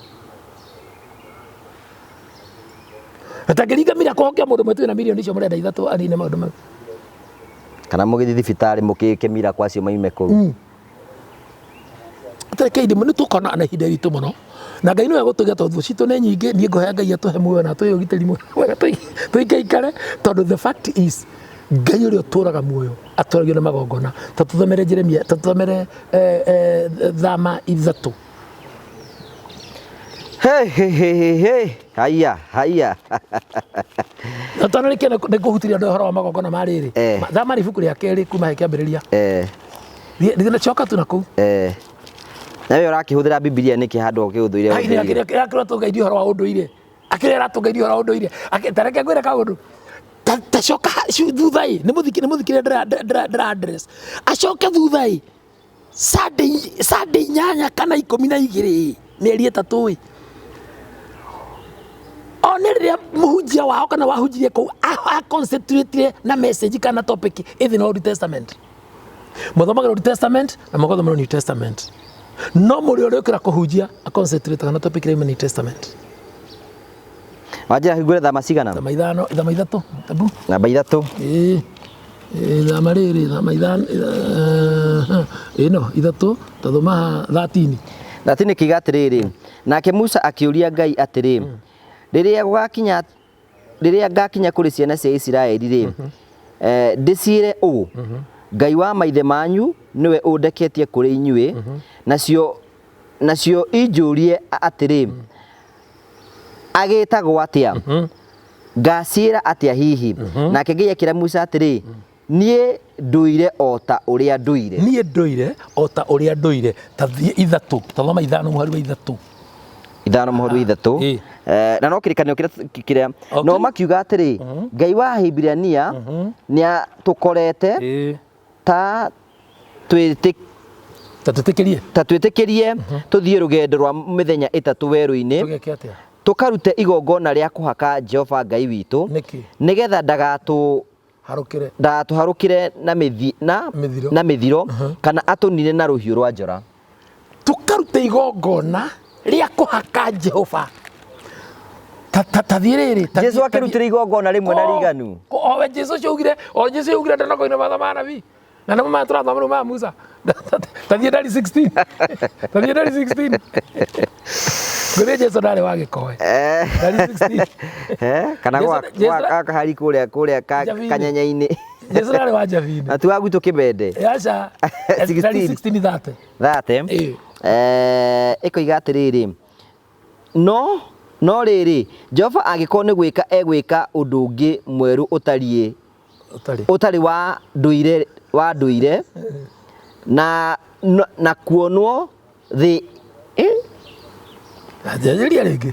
Atangĩringa miracle hokia mũndũ mwĩtu na milioni icio mũrenda 3 anine maũndũ mau. Kana mũgĩthiĩ thibitarĩ mũkĩke miracle acio maime kũu. Atarĩ nĩ tũkona na ihinda ritũ mũno na Ngai nĩwe gũtũiga tondũ thũ citũ nĩ nyingĩ niĩ ngũhoya Ngai atũhe muoyo na atũhe ũgitĩri mwega tũikaikare tondũ the fact is Ngai ũrĩa ũtũraga muoyo atũragio na magongona ta tũthomere Jeremia ta tũthomere thama 3. Hey, hey, hey, hey, hey. Haya, haya. Na twanarĩkia nĩ kũhutiria andũ ũhoro wa magongona ma rĩrĩ. Thama ibuku rĩa kerĩ kuma he kĩambĩrĩria. Thiĩ coka tu na kũu. Na we ũrakĩhũthĩra Bibilia nĩkĩ handũ ũkĩũthũire ũndũire? Akĩrĩa tũngeithia ũhoro wa ũndũire. Akĩrĩa aratũngeithia ũhoro wa ũndũire. Ta reke ngwĩre kaũndũ. Ta coka thutha ĩ, nĩ mũthikĩrĩria ndĩra address. Acoke thutha ĩ, Sunday 8 kana 12 mĩeri 3 ĩ. One rĩrĩa mũhunjia wao kana wahunjirie kũu a concentrate na message kana topic ĩthĩ na Old Testament. Mũthomagĩra Old Testament na mũgathomera New Testament. No mũrĩ ũrĩa ũkĩra kũhunjia a concentrate na topic ĩrĩa New Testament. Wanjĩra hingũre thama cigana? Thama 5, thama 3, tabu. Namba 3. Thama rĩrĩ, thama 5, ĩno 3, tathoma 13. 13 kiuga atĩrĩrĩ, nake Musa akĩũria Ngai atĩrĩ, rĩrĩa ngakinya kũrĩ ciana cia Isiraeli rĩ, ndĩciĩre ũũ, Ngai wa maithe manyu nĩwe ũndeketie kũrĩ inyuĩ, nacio injũrie atĩrĩ, agĩtagwo atĩa? Ngaciĩra atĩa hihi? Nake Ngai akĩra Musa atĩrĩ, niĩ ndũire o ta ũrĩa ndũire. Niĩ ndũire o ta ũrĩa ndũire. Ta thiĩ 3, tathoma 5 mũhari wa 3. 5 mũhari wa 3. Na no kĩrĩkanĩro kĩrĩa no makiuga atĩrĩ, Ngai wa Ahibirania nĩatũkorete ta twĩtĩkĩrie tũthiĩ rũgendo rwa mĩthenya 3 werũ-inĩ, tũkarute igongona rĩa kũhaka Jehova Ngai witũ, nĩgetha ndagatũharũkĩre na mĩthiro kana atũnine na rũhiũ rwa njora. Tũkarute igongona rĩa kũhaka Jehova. Ta thiĩ rĩrĩ, Jesu akĩrutĩra igongona rĩmwe na riganu. Owe Jesu ũcio augire, o Jesu augire ndanakoina matha ma nabii. Na nĩmo maya tũrathoma rĩu ma Musa. Ta thiĩ ndari 16. Ta thiĩ ndari 16. Ngũthiĩ Jesu ndarĩ wa gĩkoe. Ndari 16. Kana gwa kahari kũrĩa kanyanya-inĩ. Jesu ndarĩ wa njabini. Na ti wa gwitũ kĩbende. Aca. Ndari 16 thate. Thate. Ĩkoiga atĩrĩrĩ, no rĩrĩ, Jehova angĩkorwo nĩ gwĩka egwĩka ũndũ ũngĩ mwerũ ũtarĩ wa ndũire na kuonwo thĩ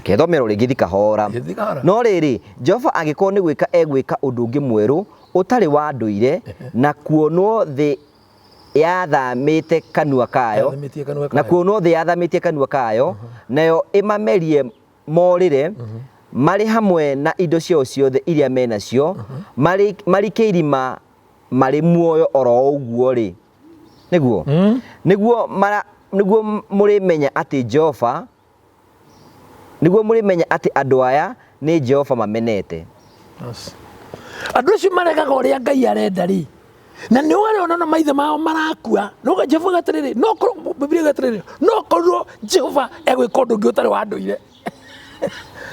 kethomero rĩngĩ thikahora. No rĩrĩ, Jehova angĩkorwo nĩ gwĩka egwĩka ũndũ ũngĩ mwerũ ũtarĩ wa ndũire na kuonwo thĩ yathamĩte kanua kayo, na kuonwo thĩ yathamĩtie kanua kayo, nayo ĩmamerie morĩre marĩ hamwe na indo ciao ciothe iria menacio, marike irima marĩ muoyo oro ũguo rĩ, nĩguo nĩguo mũrĩmenya atĩ Jehova, nĩguo mũrĩmenya atĩ andũ aya nĩ Jehova mamenete. Andũ acio maregaga ũrĩa Ngai arenda rĩ, na nĩ ũrĩa ona maithe mao marakua. No Jehova atĩrĩrĩ, no korwo Biblia atĩrĩrĩ, no korwo Jehova egwĩka ũndũ ũngĩ ũtarĩ wa ndũire.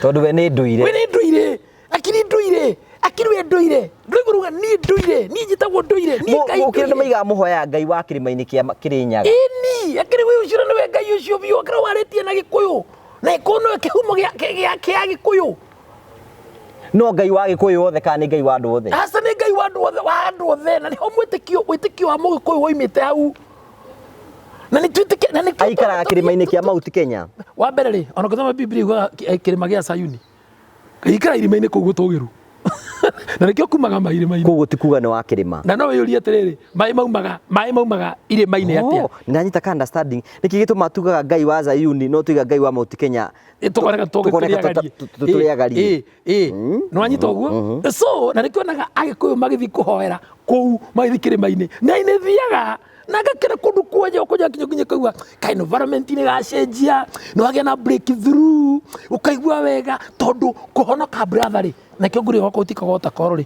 Tondũ we nĩ ndũire. We nĩ ndũire. Akiri ndũire. Akiri we Ndũire ndũigua ruga niĩ ndũire, niĩ njĩtagwo ndũire, niĩ Ngai Mũkĩrĩ nĩ ndũire. maigaga mũhoya Ngai wa kĩrĩma-inĩ kĩa Kĩrĩnyaga. Ĩni akĩrĩ wĩ ũcio nĩwe Ngai ũcio biũ, akĩrĩ warĩtie na Gĩkũyũ, na Gĩkũyũ nĩwe kĩhumo gĩa Gĩkũyũ. No Ngai wa Gĩkũyũ othe kana nĩ Ngai wa andũ othe? Aca, nĩ Ngai wa andũ othe, wa andũ othe, na nĩho mwĩtĩkio wa Mũgĩkũyũ woimĩte hau. Na nĩ twĩtĩkie na nĩkĩo Aikaraga kĩrĩma-inĩ kĩa Mount Kenya. Wa mbere rĩ, ona ũngĩthoma Bibilia yugaga kĩrĩma gĩa Sayuni. Ikara irĩma-inĩ kũu gũtũgĩru. Na nĩkĩo kumaga mairĩma-inĩ. Koguo ti kuga nĩ wa kĩrĩma. Na no wĩyũrie atĩrĩrĩ, maĩ maumaga irĩma-inĩ atĩa? Oh, nĩndanyita ka understanding. Nĩkĩ gĩtũmaga tugaga Ngai wa Zayuni no tuiga Ngai wa Mount Kenya? Tũkoneka Tũkoneka tũrĩagarie. Ĩ nĩwanyita ũguo? So na nĩkĩo onaga Agĩkũyũ magĩthiĩ kũhoera kũu, magĩthiĩ kĩrĩma-inĩ, na nĩ thiaga na ngakena kũndũ kuothe kũrĩa nginya nginya kaigua ka environment nĩ gacenjia, nĩ wagĩa na breakthrough, ũkaigua wega tondũ kũhonoka, brother rĩ, nakĩo ngũrĩ gwakwa gũtikaga otakoro rĩ,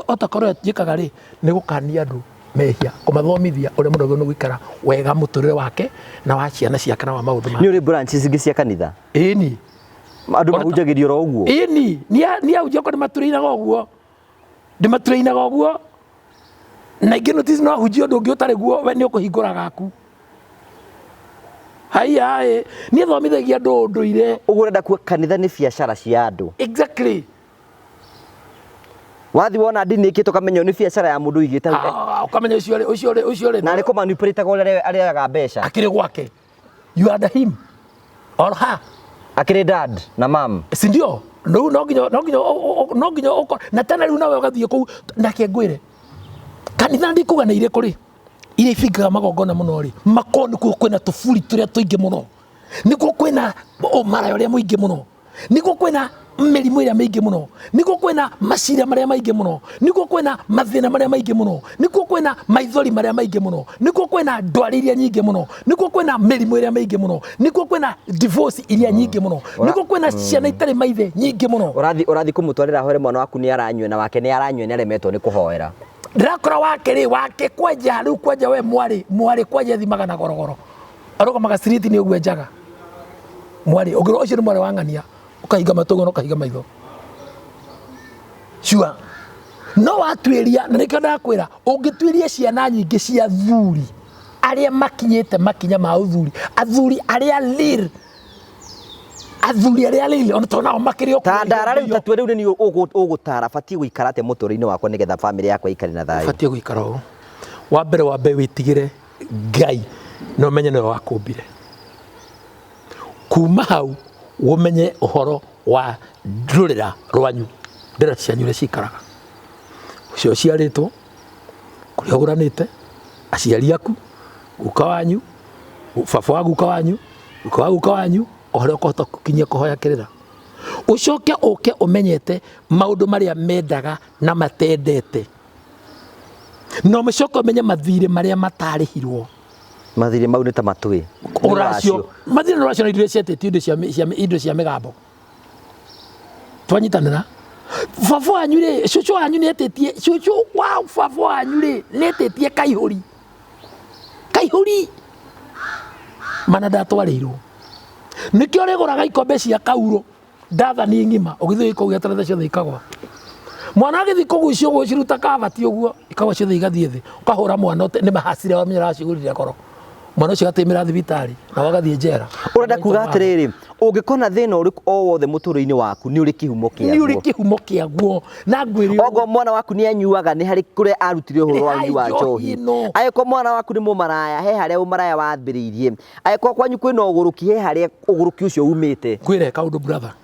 otakoro njĩkaga rĩ, nĩ gũkania andũ mehia, kũmathomithia ũrĩa mũndũ agĩrĩirwo nĩ gũikara wega mũtũrĩre wake na wa ciana ciake na wa maũndũ make. Nĩ ũrĩ branches ingĩ cia kanitha? Ĩni. Andũ mahunjagĩrio oro ũguo? Ĩni, niĩ ahunjia akwa ndĩmatũrĩinaga ũguo, ndĩmatũrĩinaga ũguo, na ingĩ notice no ahunjie ũndũ ũngĩ ũtarĩ guo, we nĩ ũkũhingũra gaku. Haiya ĩ, niĩ thomithagia andũ ũndũire. Ũguo ũrenda kuga kanitha nĩ biacara cia andũ? Exactly. Wathi wona ndini ĩkĩtwo ũkamenya nĩ biacara ya mũndũ ũigĩte hau. Ah, ũkamenya ũcio rĩ, ũcio rĩ, ũcio rĩ. Na arĩ kũ-manipulate ũrĩa arĩaga mbeca. Akĩrĩ gwake. You are him or her. Akĩrĩ dad na mam. Si ndio? Rĩu no nginya na tena rĩu nawe ũgathiĩ kũu nake ngwĩre kanitha ndikuga nĩ irĩkũ rĩ, iria ibingaga magongona mũno rĩ, makorwo nĩkuo kwĩna tũburi tũrĩa tũingĩ mũno, nĩkuo kwĩna ũmaraya ũrĩa mũingĩ mũno, nĩkuo kwĩna mĩrimũ ĩrĩa mĩingĩ mũno, nĩkuo kwĩna macira marĩa maingĩ mũno, nĩkuo kwĩna mathĩna marĩa maingĩ mũno, nĩkuo kwĩna maithori marĩa maingĩ mũno, nĩkuo kwĩna ndwari iria nyingĩ mũno, nĩkuo kwĩna mĩrimũ ĩrĩa mĩingĩ mũno, nĩkuo kwĩna divorce iria nyingĩ mũno, nĩkuo kwĩna ciana itarĩ maithe nyingĩ mũno. Ũrathi kũmũtwarĩra ahoere mwana waku nĩ aranyua, na wake nĩ aranyua, nĩ aremetwo nĩ kũhoera. Ndĩrakora wake rĩ, wake kwanja rĩu, kwanja we mwarĩ kwanja ethimaga na gorogoro, arũgamaga street nĩ ũguo enjaga mwarĩ ũngĩrwo ũcio nĩ mwarĩ wa ng'ania, ũkahinga matũ ũguo na ũkahinga maitho, sure no watuĩria. Na nĩkĩo ndakwĩra ũngĩtuĩria ciana nyingĩ cia athuri arĩa makinyĩte makinya ma ũthuri, athuri arĩa real, athuri arĩa real, ona tondũ nao makĩrĩ o Ta ndara rĩu, ta tue rĩu nĩ niĩ ũgũtara, batiĩ gũikara atĩa mũtũrĩre-inĩ wakwa nĩgetha bamĩrĩ yakwa ĩikare na thayũ? Ũbatiĩ gũikara ũũ: wa mbere, wambe wĩtigĩre Ngai na ũmenye nĩwe wakũmbire. Kuma hau ũmenye ũhoro wa rũrĩra rwanyu, ndĩra cianyu ũrĩa cikaraga, ũcio ũciarĩtwo, kũrĩa ũgũranĩte, aciari aku, guka wanyu, baba wa guka wanyu, guka wa guka wanyu, o harĩa ũkũhota gũkinyia kũhoya kĩrĩra. Ũcoke ũke ũmenyete maũndũ marĩa mendaga na matendete, na ũcoke ũmenye mathirĩ marĩa matarĩhirwo. Mathirĩ mau nĩ ta matũĩ? Ũracio, mathirĩ nĩ ũracio na indo iria cietĩtio indo cia mĩgambo. Twanyitanĩra, baba wanyu rĩ, cũcũ wanyu nĩ etĩtie, cũcũ wa baba wanyu rĩ, nĩ etĩtie kaihũri, kaihũri mana ndatwarĩirwo, nĩkĩo ũrĩgũraga ikombe cia kauro ndathani ng'ima, ũgĩthiĩ kũu gĩeterete ciothe ikagwa. Mwana agĩthiĩ kũgucio ũguo ciruta kabati ũguo, ikagwa ciothe, igathiĩ thĩ, ũkahũra mwana nĩ mahacire, wamenya ũracigũrire goro, mwana ũcio agatĩmĩra thibitarĩ na agathiĩ njera. Ũrenda kuga atĩrĩrĩ, ũngĩkona thĩna ũrĩkũ o wothe mũtũrĩre-inĩ waku, nĩ ũrĩ kĩhumo nĩ ũrĩ kĩaguo. Kĩhumo kĩaguo, na ngwĩre ũũ, Okorwo mwana waku nĩ anyuaga, nĩ harĩ kũrĩa arutire ũhoro wa ũnyui wa Nĩ harĩ njohi. njohi ĩno. Angĩkorwo mwana waku nĩ mũmaraya, he harĩa ũmaraya wambĩrĩirie. Angĩkorwo kwanyu kwĩna ũgũrũki, he harĩa ũgũrũki ũcio umĩte. Ngwĩre kaũndũ, brother,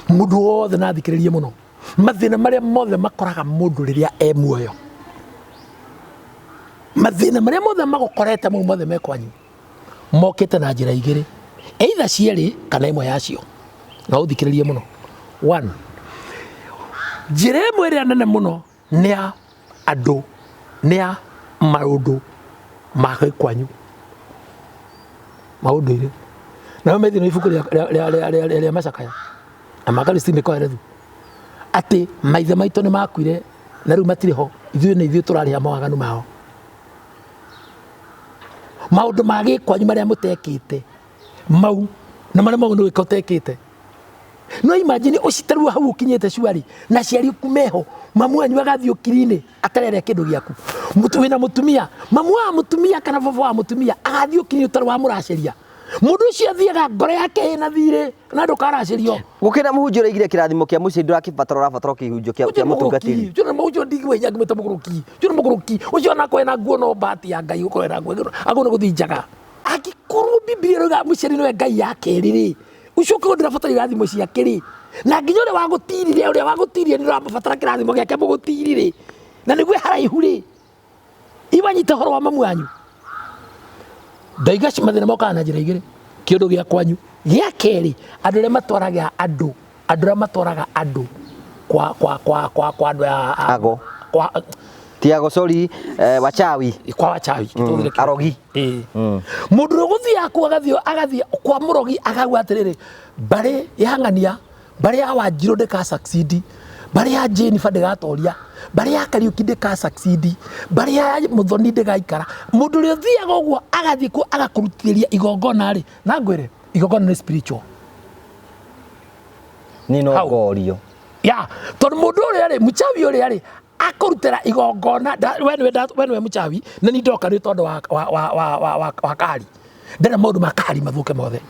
mũndũ wothe na athikĩrĩrie mũno, mathĩna marĩa mothe makoraga mũndũ rĩrĩa e muoyo, mathĩna marĩa mothe magũkorete, mau mothe me kwanyu mokĩte na njĩra igĩrĩ, either cierĩ kana ĩmwe yacio, na ũthikĩrĩrie mũno. One, njĩra ĩmwe ĩrĩa nene mũno nĩ ya andũ, nĩ ya maũndũ ma kwanyu maũndũire, nayo me thĩinĩ wa ibuku rĩa macakaya na ma Kalistini Kohelethu, atĩ maithe maitũ nĩ makuire na rĩu matirĩ ho, ithuĩ nĩ ithuĩ tũrarĩha mawaganu mao. Maũndũ ma gĩkwanyu marĩa mũtekĩte mau na marĩa maũndũ gwĩka ũtekĩte. No imagine ũcitarua hau ũkinyĩte cuari na aciari aku meho, mamu wanyu agathiĩ ũkiri-inĩ atarerĩa kĩndũ gĩaku. Mũtu wĩna mũtumia, mamu wa mũtumia kana baba wa mũtumia agathiĩ ũkiri-inĩ ũtarĩ wamũracĩria. Mũndũ ũcio athiaga ngoro yake ĩna thirĩ na ndũkaracĩrio. Gũkĩra mũhunjia ũraigire kĩrathimo kĩa mũciĩ ndũrakĩbatara ũrabatara kĩhunjio kĩa Ũcio kĩa nĩ mũgũrũki, mũtungatĩri. ũcio nĩ ũcio ndigua hinya ngĩmwĩta mũgũrũki. Ũcio nĩ mũgũrũki. Ũcio ona akorwo ena nguo no bahati ya Ngai gũkorwo ena nguo. Agũrũ nĩ gũthiĩ njaga. Angĩkorwo Bibilia ĩrauga mũciari nĩwe Ngai ya kerĩ rĩ, ũcoke ndũrabatara irathimo ciake rĩ, na nginya ũrĩa wagũtirire, ũrĩa wagũtirire nĩ ũrabatara kĩrathimo gĩake mũgũtiri rĩ, na nĩguo e haraihu rĩ, iwanyita ũhoro wa mamu wanyu. Ndaiga mathĩna mokaga na njĩra igĩrĩ, kĩũndũ gĩa kwanyu. Gĩa kerĩ, andũ arĩa matwaraga andũ, andũ arĩa matwaraga andũ kwa kwa kwa kwa kwa andũ a Ago. kwa Tiago sorry, wachawi. Kwa wachawi mm. Arogi. Ĩĩ. Mũndũ ũrĩa ũgũthiaga kuo agathiĩ agathiĩ kwa mũrogi akauga atĩrĩrĩ, mbarĩ ya ng'ania, mbarĩ ya Wanjirũ ndĩka succeed, mbarĩ ya Jennifer ndĩgatoria, mbarĩ ya Kariũki ndĩka succeed, mbarĩ ya Mũthoni ndĩgaikara. Mũndũ ũrĩa ũthiaga ũguo agathiĩ kuo agakũrutithĩria igongona rĩ, na ngwĩre igongona nĩ spiritual. Niĩ no Hau. ngorio. Ya, tondũ mũndũ ũrĩa rĩ, mũchawi ũrĩa rĩ, akũrutĩra igongona we nĩwe we nĩwe mũchawi na niĩ ndoka nĩ tondũ wa wa wa wa wa wa, wa kahari. Ndĩrenda maũndũ ma kahari mathũke mothe.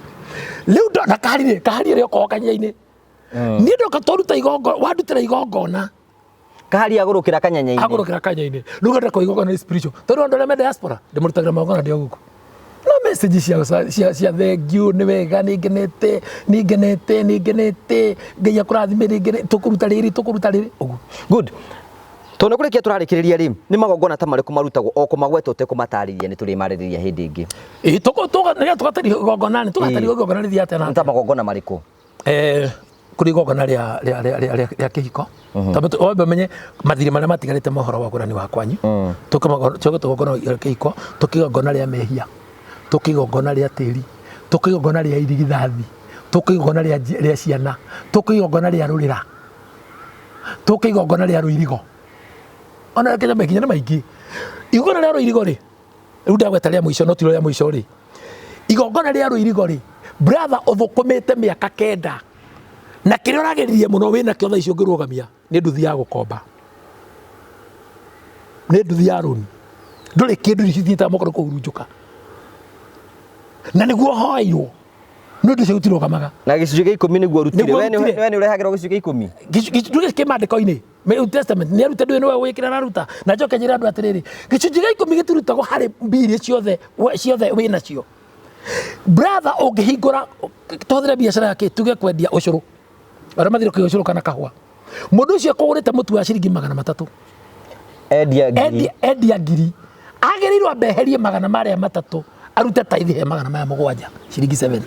Rĩu ndona kahari rĩ, kahari ĩrĩa ũkorwo kanyenya-inĩ. Niĩ ndoka twaruta igongona, wandutĩra igongona. Kahari agũrũkĩra kanyenya-inĩ. Agũrũkĩra kanyenya-inĩ. Rĩu ngenda kwa igongona nĩ spiritual. Tondũ andũ arĩa me diaspora, ndĩmũrutagĩra magongona ndĩ o gũkũ. No message cia cia cia thank you, nĩ wega, nĩ ngenete, nĩ ngenete, nĩ ngenete, Ngai akũrathime, nĩ ngenete, tũkũruta rĩrĩ, tũkũruta rĩrĩ, ũguo. Good. Tondũ kũrĩkia tũrarĩkĩrĩria rĩ, nĩ magongona ta marĩkũ marutagwo o kũmagweta ũtekũmatarĩria nĩ tũrĩmarĩrĩria hĩndĩ ĩngĩ. Ĩĩ, nĩgetha tũgataria igongona nĩ tũgataria igongona rĩthiĩ atĩa na Nĩ ta magongona marĩkũ? Kũrĩ igongona rĩa rĩa rĩa rĩa rĩa rĩa kĩhiko. Tondũ wambe ũmenye mathirĩ marĩa matigarĩte ma ũhoro wa ũgũrani wa kwanyu. Tũke tũgongona rĩa kĩhiko, tũke igongona rĩa mehia, tũke igongona rĩa tĩri, tũke igongona rĩa irigithathi, tũke igongona rĩa rĩa ciana, tũke igongona rĩa rũrĩra, tũke igongona rĩa rũirigo. Ona reke nyambe nginya nĩ maingĩ. Igongona rĩa rũirigo rĩ, rĩu ndagweta rĩa mũico no ti rĩa mũico rĩ. Igongona rĩa rũirigo rĩ, brother ũthũkũmĩte mĩaka 9 na kĩrĩa ũrageririe mũno wĩna kĩo thaa ici ũngĩrũgamia nĩ nduthi ya gũkomba, nĩ nduthi ya rũni, ndũrĩ kĩndũ icio ithiĩte moko nĩ kũhurunjũka, na nĩguo hoeirwo nĩ ũndũ ũcio gũtirũgamaga. Na gĩcunjĩ gĩa 10 nĩguo ũrutire. Nĩguo We ũrutire. we nĩ ũrehagĩrwo gĩcunjĩ gĩa 10? Gĩcunjĩ kĩ maandĩko-inĩ Old Testament nĩ arute ndũĩ nĩwe wĩkĩra araruta na njoke njĩre andũ atĩrĩrĩ, gĩcunjĩ gĩa 10 gĩtirutagwo harĩ mbia ciothe ciothe wĩ nacio. Brother ũngĩhingũra tũhũthĩre biacara yake tuge kwendia ũcũrũ, arĩa mathire kũiga ũcũrũ kana kahũa, mũndũ ũcio akũgũrĩte mũtu wa ciringi 300, Endia ngiri. Endia ngiri, agĩrĩirwo ambe eherie 300 arute taithi he 700 ciringi 70.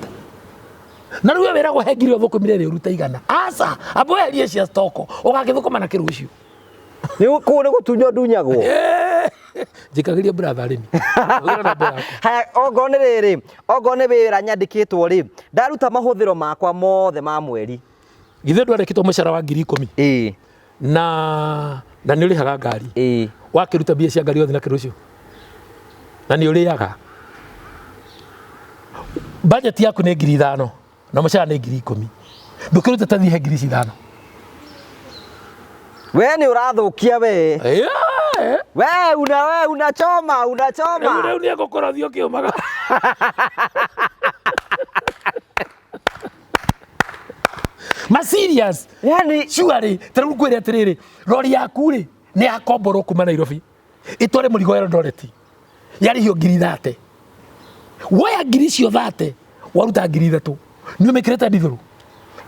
Na rĩu we wĩragwo he ngiri ũthũkũmire rĩ ũrute 100. Aca, amba weherie cia stoko ũgagĩthũkũma na kĩ rũciũ. Nĩ kũu nĩ gũtunywo ndunyagwo. Njikagĩria brother arĩmi. Hũthĩra namba yaku. Haya, ongorwo nĩ rĩrĩ, ongorwo nĩ wĩra nyandĩkĩtwo rĩ, ndaruta mahũthĩro makwa mothe ma mweri. Githĩ ndwandĩkĩtwo mũcara wa ngiri 10? Ĩĩ. Na nĩ ũrĩhaga ngari. Ĩĩ. Wakĩruta mbia cia ngari yothe na kĩ rũciũ. Na nĩ ũrĩaga. Budget yaku nĩ ngiri 5 na mũcara nĩ ngiri 10. Ndũkĩrute ta thiĩ he ngiri ici 5. We nĩ ũrathũkia we. We una we unachoma unachoma. Rĩu nĩ egũkũra ũthiĩ ũkĩũmaga. Ma serious. Yani Surely, ta rĩu ngwĩre atĩrĩrĩ, rori yaku rĩ nĩ yakomborwo kuma Nairobi ĩtware mũrigo Eldoret, yarĩhio ngiri 30. Woya ngiri icio 30 waruta ngiri 3, nĩ ũmĩkĩrĩte ndithũrũ?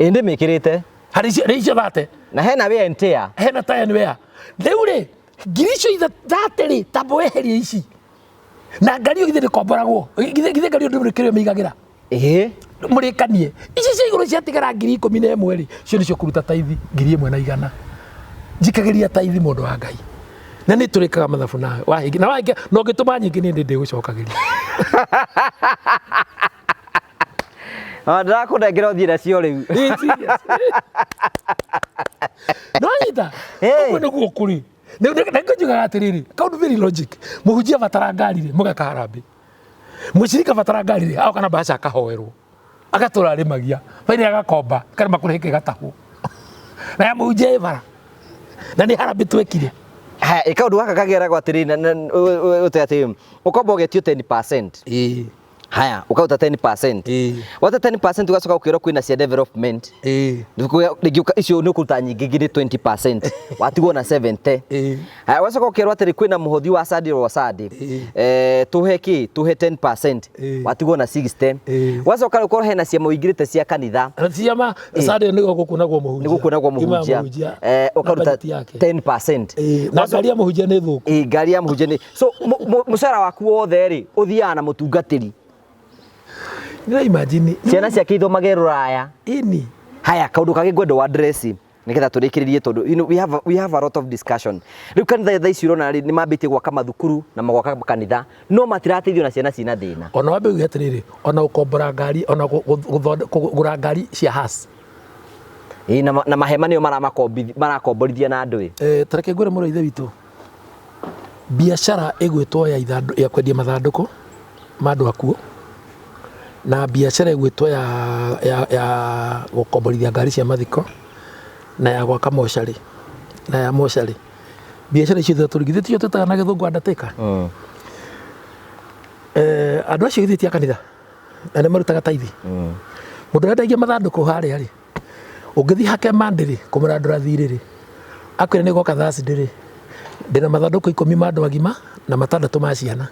Ĩ ndĩmĩkĩrĩte. Harĩ icio, harĩ icio 30. Na hena wear and tear. Hena tire and wear. Rĩu rĩ, ngiri icio 30 rĩ, tamba weherie ici. Na ngari ĩyo githĩ ndĩkomboragwo? Githĩ ngari ĩyo ndũrĩ kĩrĩa ũmĩigagĩra? Ĩĩ. Mũrĩkanie. Ici cia igũrũ ciatigara ngiri 11 rĩ, cio nĩcio kũruta taithi ngiri 1 na 100. Njikagĩria taithi mũndũ wa Ngai. Na nĩ tũrĩkaga mathabu nawe. Wahingia, na wahingia, na ũngĩtũma nyingĩ niĩ nĩ ndĩgũcokagĩria. Ndĩrakũnengera ũthiĩ nacio rĩu. Ĩ, serious. No nyita. Hey. Ũguo nĩguo kũrĩ. Na njugaga atĩrĩrĩ, kaũndũ very logic. Mũhunjia batara ngari rĩ, mũgeka harambee. Mũcirika batara ngari rĩ, agoka na mbaca akahoerwo. Agatũra arĩmagia. Bainĩ agakomba, karema kũrĩha gatahwo. Na ya mũhunjia ĩ bara. Na nĩ harambĩ twekire. Haya, ĩ kaũndũ gaka kageragwo atĩrĩ ũte atĩ ũkomba ũgetio 10%. Ĩĩ. Haya, ũkaruta 10%. Ĩĩ. Wata 10% ũgacoka ũkerwo kwĩna cia development. Ĩĩ. Rĩngĩ icio nĩ ũkũruta nyingĩ nginya 20%. Watigwo na 70. Ĩĩ. Haya, ũgacoka ũkerwo atĩrĩ kwĩna mũhothi wa Sunday wa Sunday. Ĩĩ. Tũhe kĩ? Tũhe 10%. Ĩĩ. Watigwo na 60. Ĩĩ. Wacoka rĩu ũkorwo hena ciama ũingĩrĩte cia kanitha. Na ciama Sunday nĩguo gũkuonagwo mũhunjia. Nĩ gũkuonagwo Kiumaga mũhunjia. Na Ũkaruta budget yake. 10%. Ĩĩ. Na ngari ya mũhunjia nĩ thũku. Ĩĩ, ngari ya mũhunjia nĩ so mũcara waku wothe rĩ ũthiaga na mũtungatĩri. Nĩ imagine. Ciana ciake ithomage rũraya. Ĩni. Haya, kaũndũ kangĩ ngwenda wa address nĩgetha tũrĩkĩrĩrie tondũ you know, we have a lot of discussion. Rĩu kanitha thaa ici ũrona rĩ nĩ mambĩtie gwaka mathukuru na magwaka makanitha no matirateithio na ciana ciĩna thĩna. Ona wambe uge atĩrĩrĩ, ona gũkombora ngari, ona kũgũra ngari cia hearse. Ĩĩ, na mahema nĩo marakomborithia na andũ ĩ. Ta reke ngwĩre mũrũ wa ithe witũ, biacara ĩgwĩtwo ya ithandũ, ya kwendia mathandũkũ ma andũ akuũ, na biacara ĩgwĩtwo ya gũkomborithia ngari cia mathiko, na ya gwaka mocarĩ, na ya mocarĩ. Biacara icio ithatũ rĩ, githĩ ticio twĩtaga na gĩthũngũ undertaker? Andũ acio githĩ ti a kanitha, na nĩ marutaga taithi. Mũndũ ũrĩa wendagia mathandũkũ harĩa rĩ, ũngĩthiĩ hake Monday rĩ, kũmũrandũra thirĩ rĩ, akwĩra nĩ goka Thursday rĩ, ndĩna mathandũkũ 10 ma andũ agima na 6 ma ciana.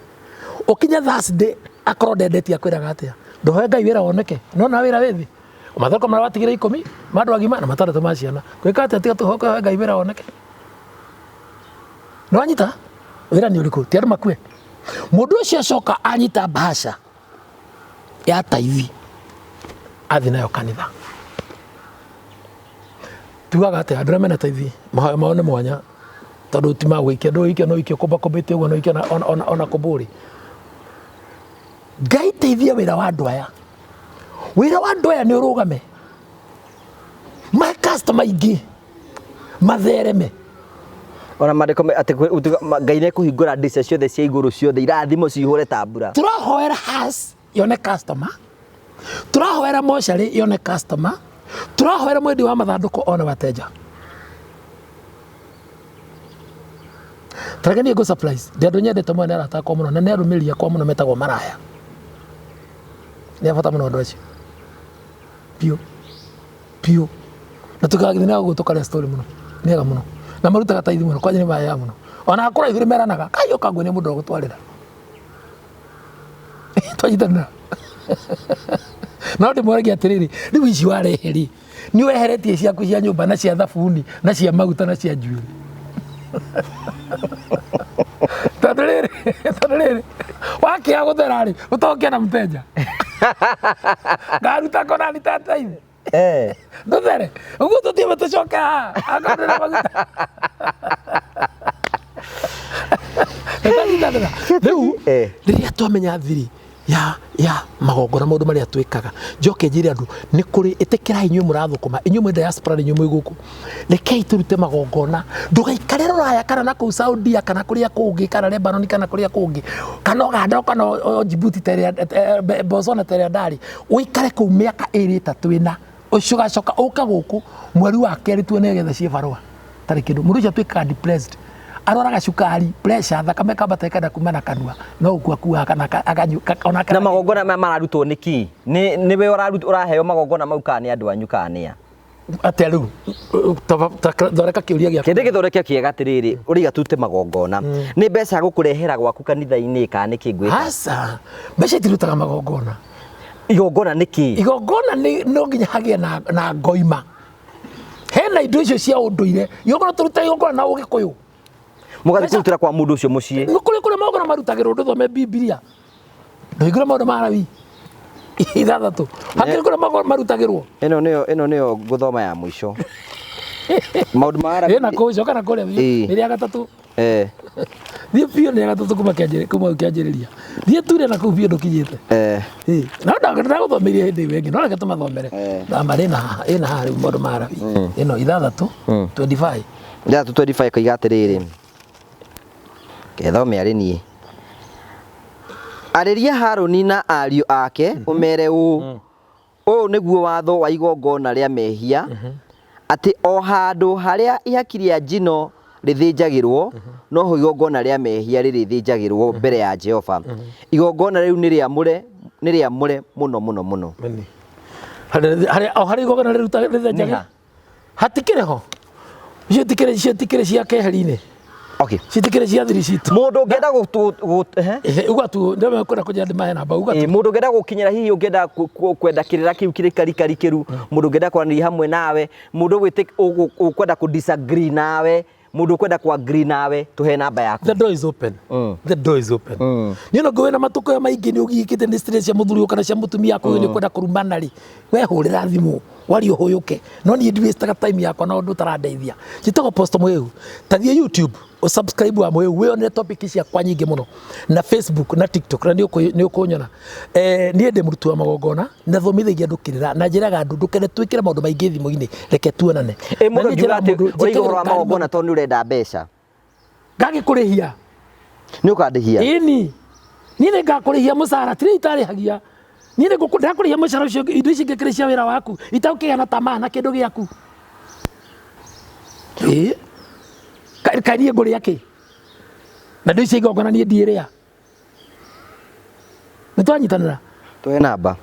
Ũkinye Thursday akorwo ndendetie akwĩraga atĩa? Ndũhoe Ngai wĩra woneke, nona wĩra wĩ thĩ. Mathandũkũ marĩa watigire 10 ma andũ agima na 6 ma ciana. Gwĩka atĩa tiga tũhoe Ngai wĩra woneke? Nĩwanyita? Wĩra nĩ ũrĩkũ? Ti andũ makue. Mũndũ ũcio acoka anyita bahasha ya taithi athiĩ nayo kanitha. Tugaga atĩa? Andũ arĩa mena taithi mahoya mao nĩ mwanya tondũ ti ma gũikia, ndũgũikia no ũikie ũkũmbakũmbĩte ũguo no ũikie ona kũmbũrĩ. Ngai teithia wĩra wa andũ aya. Wĩra wa andũ aya nĩ ũrũgame. Mahe customer aingĩ mathereme. Ona maandĩko atĩ Ngai nĩ ekũhingũra ndirica ciothe cia igũrũ ciothe irathimo cihũre ta mbura. Tũrahoera hearse yone customer, tũrahoera mocarĩ yone customer, tũrahoera mwendia wa mathandũkũ one wateja. Tareke niĩ ngũ surprise, ndĩ andũ nyendete mũno nĩ arata akwa mũno na nĩ arũmĩrĩri akwa mũno metagwo maraya. Nĩ a bata mũno andũ acio. Biũ. Biũ. Na tũkagĩthiĩ nao ũguo tũkarĩa story mũno. Nĩ ega mũno. Na marutaga taithi mũno, kwanja nĩ maheaga mũno. Ona kũraihu nĩ meranaga, kai ũka nguonie mũndũ wa gũtwarĩra. Twanyitanĩra. No ndĩmũragia atĩrĩrĩ, rĩu ici warehe rĩ, nĩ weheretie ciaku cia nyũmba na cia thabuni na cia maguta na cia njuĩrĩ. Tondũ rĩrĩ, wakĩaga gũthera rĩ, ũtokĩa na mũteja. Ngaruta kona nĩ ta taithi. Ndũthere. Ũguo tũthiĩ tũcoke haha. Akorwo ndĩna maguta. Nĩtwanyitanĩra. Rĩu, rĩrĩa twamenya thiri ya magongona maũndũ marĩa twĩkaga, njoke njĩre andũ, nĩ kũrĩ, ĩtĩkĩrai inyuĩ mũrathũkũma, inyuĩ mwĩ diaspora na inyuĩ mwĩ gũkũ, rekei tũrute magongona. Ndũgaikare rũraya kana na kũu Saudia kana kũrĩa kũngĩ kana Lebanon kana kũrĩa kũngĩ kana Uganda kana o Djibouti ta ĩrĩa, Botswana ta ĩrĩa ndarĩ, ũikare kũu mĩaka ĩrĩ ĩtatũ ĩna, ũgacoka ũke gũkũ mweri wa kerĩ tuone getha ciĩ barũa tarĩ kĩndũ. Mũndũ ũcio atuĩkaga depressed, arwaraga cukari, pressure, thakame ĩkambata ĩkenda kuma na kanua, no gũkua akuaga kana akanyua, ona Na magongona maya mararutwo nĩ kĩ? Nĩwe ũraheo magongona mau kana nĩ andũ anyu kana nĩ a? Atĩa rĩu? Thondeka kĩũria gĩaku. Kĩndĩ gĩthondeke kĩega atĩrĩrĩ, ũraiga tũrute magongona. Nĩ mbeca gũkũrehera gwaku kanitha-inĩ kana nĩ kĩ ngwĩka? Aca, mbeca itirutaga magongona. Igongona nĩ kĩ? Igongona nĩ no nginya hagĩe na ngoima. Hena indo icio cia ũndũire. Igongona tũrutaga igongona na Ũgĩkũyũ. Mũgathiĩ kũrutĩra kwa mũndũ ũcio mũciĩ. Nĩ kũrĩ kũrĩa magongona marutagĩrwo ndũthome Bibilia. Ndũhingũre maũndũ ma Lawi 6. Hakĩrĩ kũrĩa magongona marutagĩrwo. Ĩno nĩyo ngũthoma ya mũico. Maũndũ ma Lawi. Ĩna kũu, coka na kũrĩa biũ. Nĩ rĩa gatatũ. Thiĩ biũ nĩ rĩa gatatũ kuma kĩanjĩrĩria. Thiĩ ture na kũu biũ ndũkinyĩte. No ndagũthomeire hĩndĩ ĩyo ĩngĩ, no reke tũmathomere. Thama ĩna haha, ĩna haha rĩu maũndũ ma Lawi. Ĩno 6, 25. 6 25 koiga atĩrĩrĩ. Kethome arĩ niĩ. Arĩria Harũni na ariũ ake ũmere ũũ. Ũyũ nĩguo watho wa igongona rĩa mehia, atĩ o handũ harĩa ihaki rĩa njino rĩthĩnjagĩrwo, noho igongona rĩa mehia rĩrĩthĩnjagĩrwo mbere ya Jehova. Igongona rĩu nĩ rĩamũre, nĩ rĩamũre mũno mũno mũno. Meni. Harĩa o harĩa igongona rĩruta rĩthĩnjagĩrwo. Nĩha? Hatikĩrĩ ho. Icio itikĩrĩ, icio itikĩrĩ cia keheri-inĩ. Okay. Icio itikĩrĩ cia thiri citũ. Mũndũ ũngĩenda gũtũ ehe. Ehe, uga tu ndĩrona kwenda kũnjĩra ndĩmahe namba uga tu. Mũndũ ũngĩenda gũkinyĩra hihi ũngĩenda kwenda kĩrĩra kĩu kĩrĩ karikarikĩru, mũndũ ũngĩenda kwaranĩria hamwe nawe, mũndũ ũkwenda kũ disagree nawe, mũndũ ũkwenda kũ agree nawe, tũhe namba yaku. The door is open. The door is open. Niĩ no ngũĩ na matukũ aya maingĩ nĩ ũgiĩkĩte nĩ stress cia mũthuri kana cia mũtumia waku nĩ kwenda kũrumana rĩ, we hũrĩra thimũ warie ũhũyũke. No niĩ ndiwĩstaga time yakwa na ũndũ ũtarandeithia. Njĩtagwo Apostle Mũhĩu. Ta thiĩ YouTube ũsubscribe wa Mũhĩu wĩyonere topic ciakwa nyingĩ mũno, na Facebook na TikTok na nĩ ũkũnyona. Niĩ ndĩ mũruti wa magongona na thomithagia andũ kĩrĩra na njĩraga andũ ndũkende twĩkĩre maũndũ maingĩ thimũ-inĩ, reke tuonane. Ĩ Na mũndũ niĩ angiuga njĩraga atĩ mũndũ, ũraiga njĩkagĩra ũhoro wa ngari magongona tondũ nĩ ũrenda mbeca. Ngagĩkũrĩhia. Nĩ ũkandĩhia? Ĩni. Niĩ nĩ ngakũrĩhia mũcara, tirĩ itarĩhagia. Niĩ nĩ ndakũrĩhia mũcara ũcio, indo ici ingĩ cia wĩra waku itagũkĩgĩa na tamaa na kĩndũ gĩaku. Ĩĩ. Kaĩ niĩ ngũrĩa kĩ? Na indo ici igongona niĩ ndiĩrĩa. Nĩ twanyitanĩra? Tũhe namba.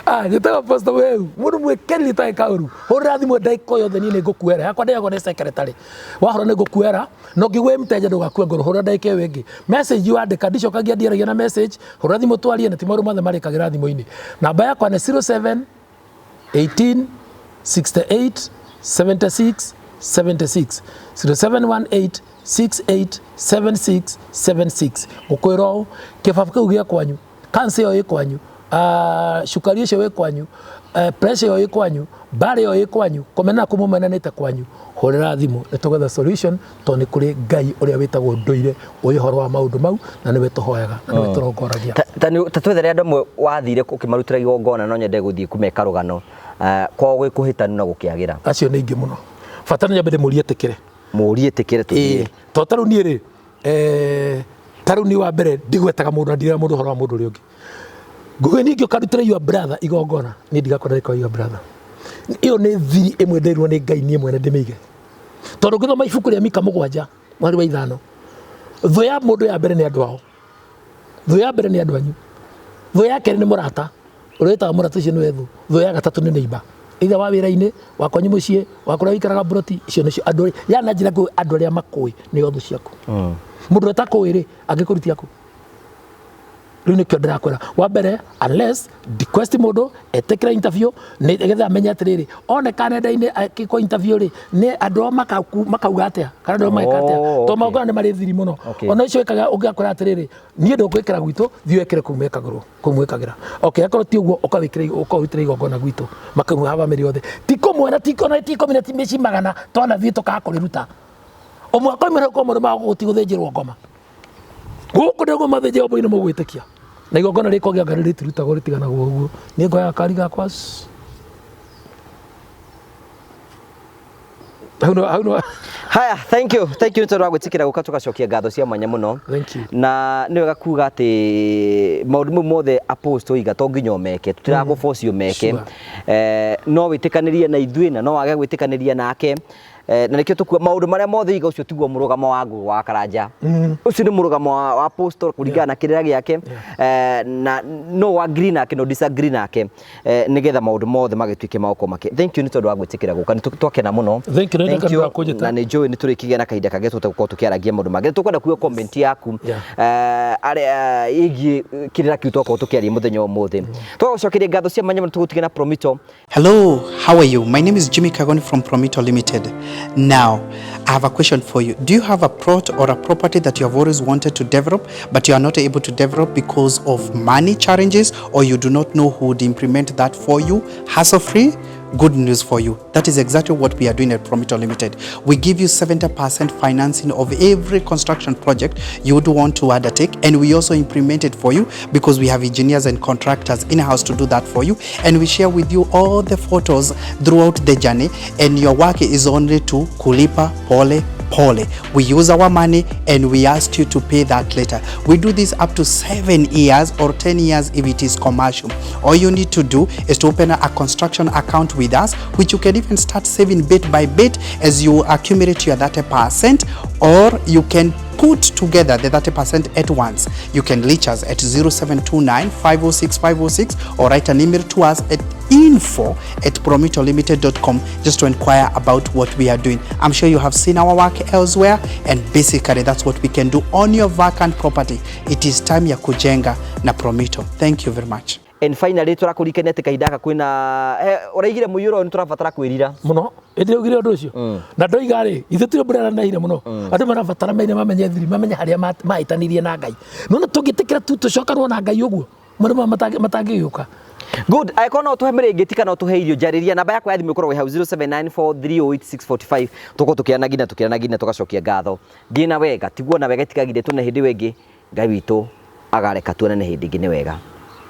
Ah, njĩtagwo Apostle Wehu, mũndũ mwĩkĩrĩri ũtarĩ kaũru. Hũrĩra thimũ ndagĩka o yothe niĩ nĩ ngũkuoera. Yakwa ndĩagwo nĩ secretary. Wahũra nĩ ngũkuoera, na ũngĩigua wĩ mteja ndũgakue ngoro, hũrĩra ndagĩka ĩyo ĩngĩ. Message wandĩka ndicokagia, ndiaragia na message. Hũrĩra thimũ twarie, na ti maũndũ mothe marĩkagĩra thimũ-inĩ. Namba yakwa nĩ 07 18 68 76 76 0718 68 76 76. Ngũkwĩra ũũ, kĩbabu kĩu gĩa kwanyu, cancer ĩyo ĩ kwanyu, cukari ũcio wĩ kwanyu, pressure ĩyo ĩ kwanyu, mbara ĩyo ĩ kwanyu, kũmenana kũu mũmenanĩte kwanyu, hũrĩra thimũ nĩ tũgetha solution, tondũ nĩ kũrĩ Ngai ũrĩa wĩtagwo ndũire ũĩ ũhoro wa maũndũ mau, na nĩwe tũhoyaga na nĩwe tũrongoragia. Ta twethere andũ amwe wathire ũkĩmarutĩra igongona, no nyende gũthiĩ kũmeka rũgano kwao gwĩ kũhĩtanu na gũkĩagĩra. Acio nĩ aingĩ mũno. Bata nĩ nyambe ndĩmũrie etĩkĩre. Mũrie etĩkĩre tũthiĩ. Ĩĩ, tondũ ta rĩu niĩ rĩ, ta rĩu niĩ wa mbere ndigwetaga mũndũ na ndiraga mũndũ ũhoro wa mũndũ ũrĩa ũngĩ. Ngũgĩ niĩ ngĩũka ndutĩre your brother igongona, niĩ ndigakwenda rĩkorwo your brother. Ĩyo nĩ thiri ĩmwe nderirwo nĩ Ngai niĩ mwene ndĩmĩige. Tondũ ũngĩthoma ibuku rĩa Mika 7 mweri wa 5, thũ ya mũndũ ya mbere nĩ andũ ao. Thũ ya mbere nĩ andũ anyu. Thũ ya kerĩ nĩ mũrata. Ũrĩa wĩtaga mũrata ũcio nĩwe thũ. Thũ ya gatatũ nĩ neighbor. Either wa wĩra-inĩ, wa kwanyu mũciĩ, wa kũrĩa ũikaraga mburoti, icio nĩcio andũ arĩa, yani na njĩra nguhĩ andũ arĩa makũĩ nĩo thũ ciaku. Mũndũ ũrĩa ũtakũĩ rĩ, angĩkũrutia kũ? Rĩu nĩkĩo ndĩrakwĩra. Wa mbere, unless request mũndũ etĩkĩre interview, nĩgetha amenye atĩrĩrĩ, oneka nenda-inĩ akĩkwo interview rĩ, nĩ andũ ao makauga atĩa, kana andũ ao mageka atĩa. Tondũ magongona nĩ marĩ thiri mũno. Ona ũcio wĩkaga ũngĩgakwĩra atĩrĩrĩ, niĩ ndũkwĩkĩra gwitũ, thiĩ wĩkĩre kũu mekagĩrwo, kũu mwĩkagĩra. Okay, akorwo ti ũguo, ũka wĩkĩre, ũka ũrutĩre igongona gwitũ. Makauga haha bamĩrĩ yothe. Ti kũmwe na ti ona ti ikũmi na ti mĩciĩ magana, twanathiĩ tũkaga kũrĩruta. Ũmwe akoimĩra hau kwa mũndũ magũgũti gũthĩnjĩrwo ngoma. Gũkũ nĩguo mathĩnjagwo mbũri nĩ mũgwĩtĩkia. Na igongona rĩkwa kĩa Ngai rĩtirutagwo rĩtiganagwo ũguo. Niĩ ngoya gakari gakwa. Hau no, hau no. Haya, thank you. Thank you nĩ tondũ wa gwĩtĩkĩra gũka tũgacokia ngatho cia mwanya mũno. Thank you. Na nĩ wega kuga atĩ maũndũ mau mothe apostle oiga to nginya ũmeke, tũtiragũ force ũmeke. Sure. No wĩtĩkanĩrie na ithuĩ na no wage gwĩtĩkanĩria nake. Na nĩkĩo tũkuo maũndũ marĩa mothe iga ũcio tiguo mũrũgamo wa Ngũgĩ wa Karanja. Ũcio nĩ mũrũgamo wa apostle kũringana na kĩrĩra gĩake. Na no agree nake no disagree nake. Nĩgetha maũndũ mothe magĩtuĩke ma gũkorwo makĩ. Thank you nĩ tondũ wa gwĩtĩkĩra gũka, nĩ twakena mũno. Thank you, nĩ Thank ndakena you. kũnjĩta. Na nĩ njũĩ nĩ tũrĩkĩgĩa na kahinda kangĩ tũhote gũkorwo tũkĩaragia maũndũ mangĩ. Nĩ tũkwenda kũigua comment yaku, arĩa ĩgiĩ kĩrĩra kĩu twakorwo tũkĩaria mũthenya ũmũthĩ. Twagũcokeria ngatho cia mwanya mũno tũgũtige na Promito. Hello, how are you? My name is Jimmy Kagoni from Promito Limited. Now, I have a question for you. Do you have a plot or a property that you have always wanted to develop, but you are not able to develop because of money challenges, or you do not know who would implement that for you hassle-free? Good news for you. That is exactly what we are doing at Promito Limited. We give you 70% financing of every construction project you would want to undertake, and we also implement it for you because we have engineers and contractors in-house to do that for you, and we share with you all the photos throughout the journey, and your work is only to kulipa pole pole. We use our money and we ask you to pay that later. We do this up to 7 years or 10 years if it is commercial. All you need to do is to open a construction account with us, which you can even start saving bit by bit as you accumulate your 30%, or you can put together the 30% at once. You can reach us at 0729 506 506 or write an email to us at info@promitolimited.com just to inquire about what we are doing. I'm sure you have seen our work elsewhere, and basically that's what we can do on your vacant property. It is time ya kujenga na Promito. Thank you very much. And finally tũrakũririkania atĩ kahinda gaka kwĩna ũraigire mũiyũro nĩ tũrabatara kwĩrira. Muno ĩndĩ augire ũndũ ũcio na ndoiga rĩ ithuĩ tũrĩ mbura ĩraneire mũno andũ marabatara mene mamenye thiri mamenye harĩa mahĩtanirie na Ngai nona tũngĩtĩkĩra tu tũcokanwo na Ngai ũguo marĩa matangĩgĩũka. Good. Angĩkorwo no ũtũhe mĩrĩngĩti kana ũtũhe irio njarĩria namba yakwa ya thimũ ĩkoragwo ĩ hau 0794308645 tũkorwo tũkĩranagia na tũkĩranagia na tũgacokia ngatho thiĩ na wega tiguo na wega itigagire tuone hĩndĩ ĩyo ĩngĩ Ngai witũ agareka tuonane hĩndĩ ĩngĩ nĩ wega.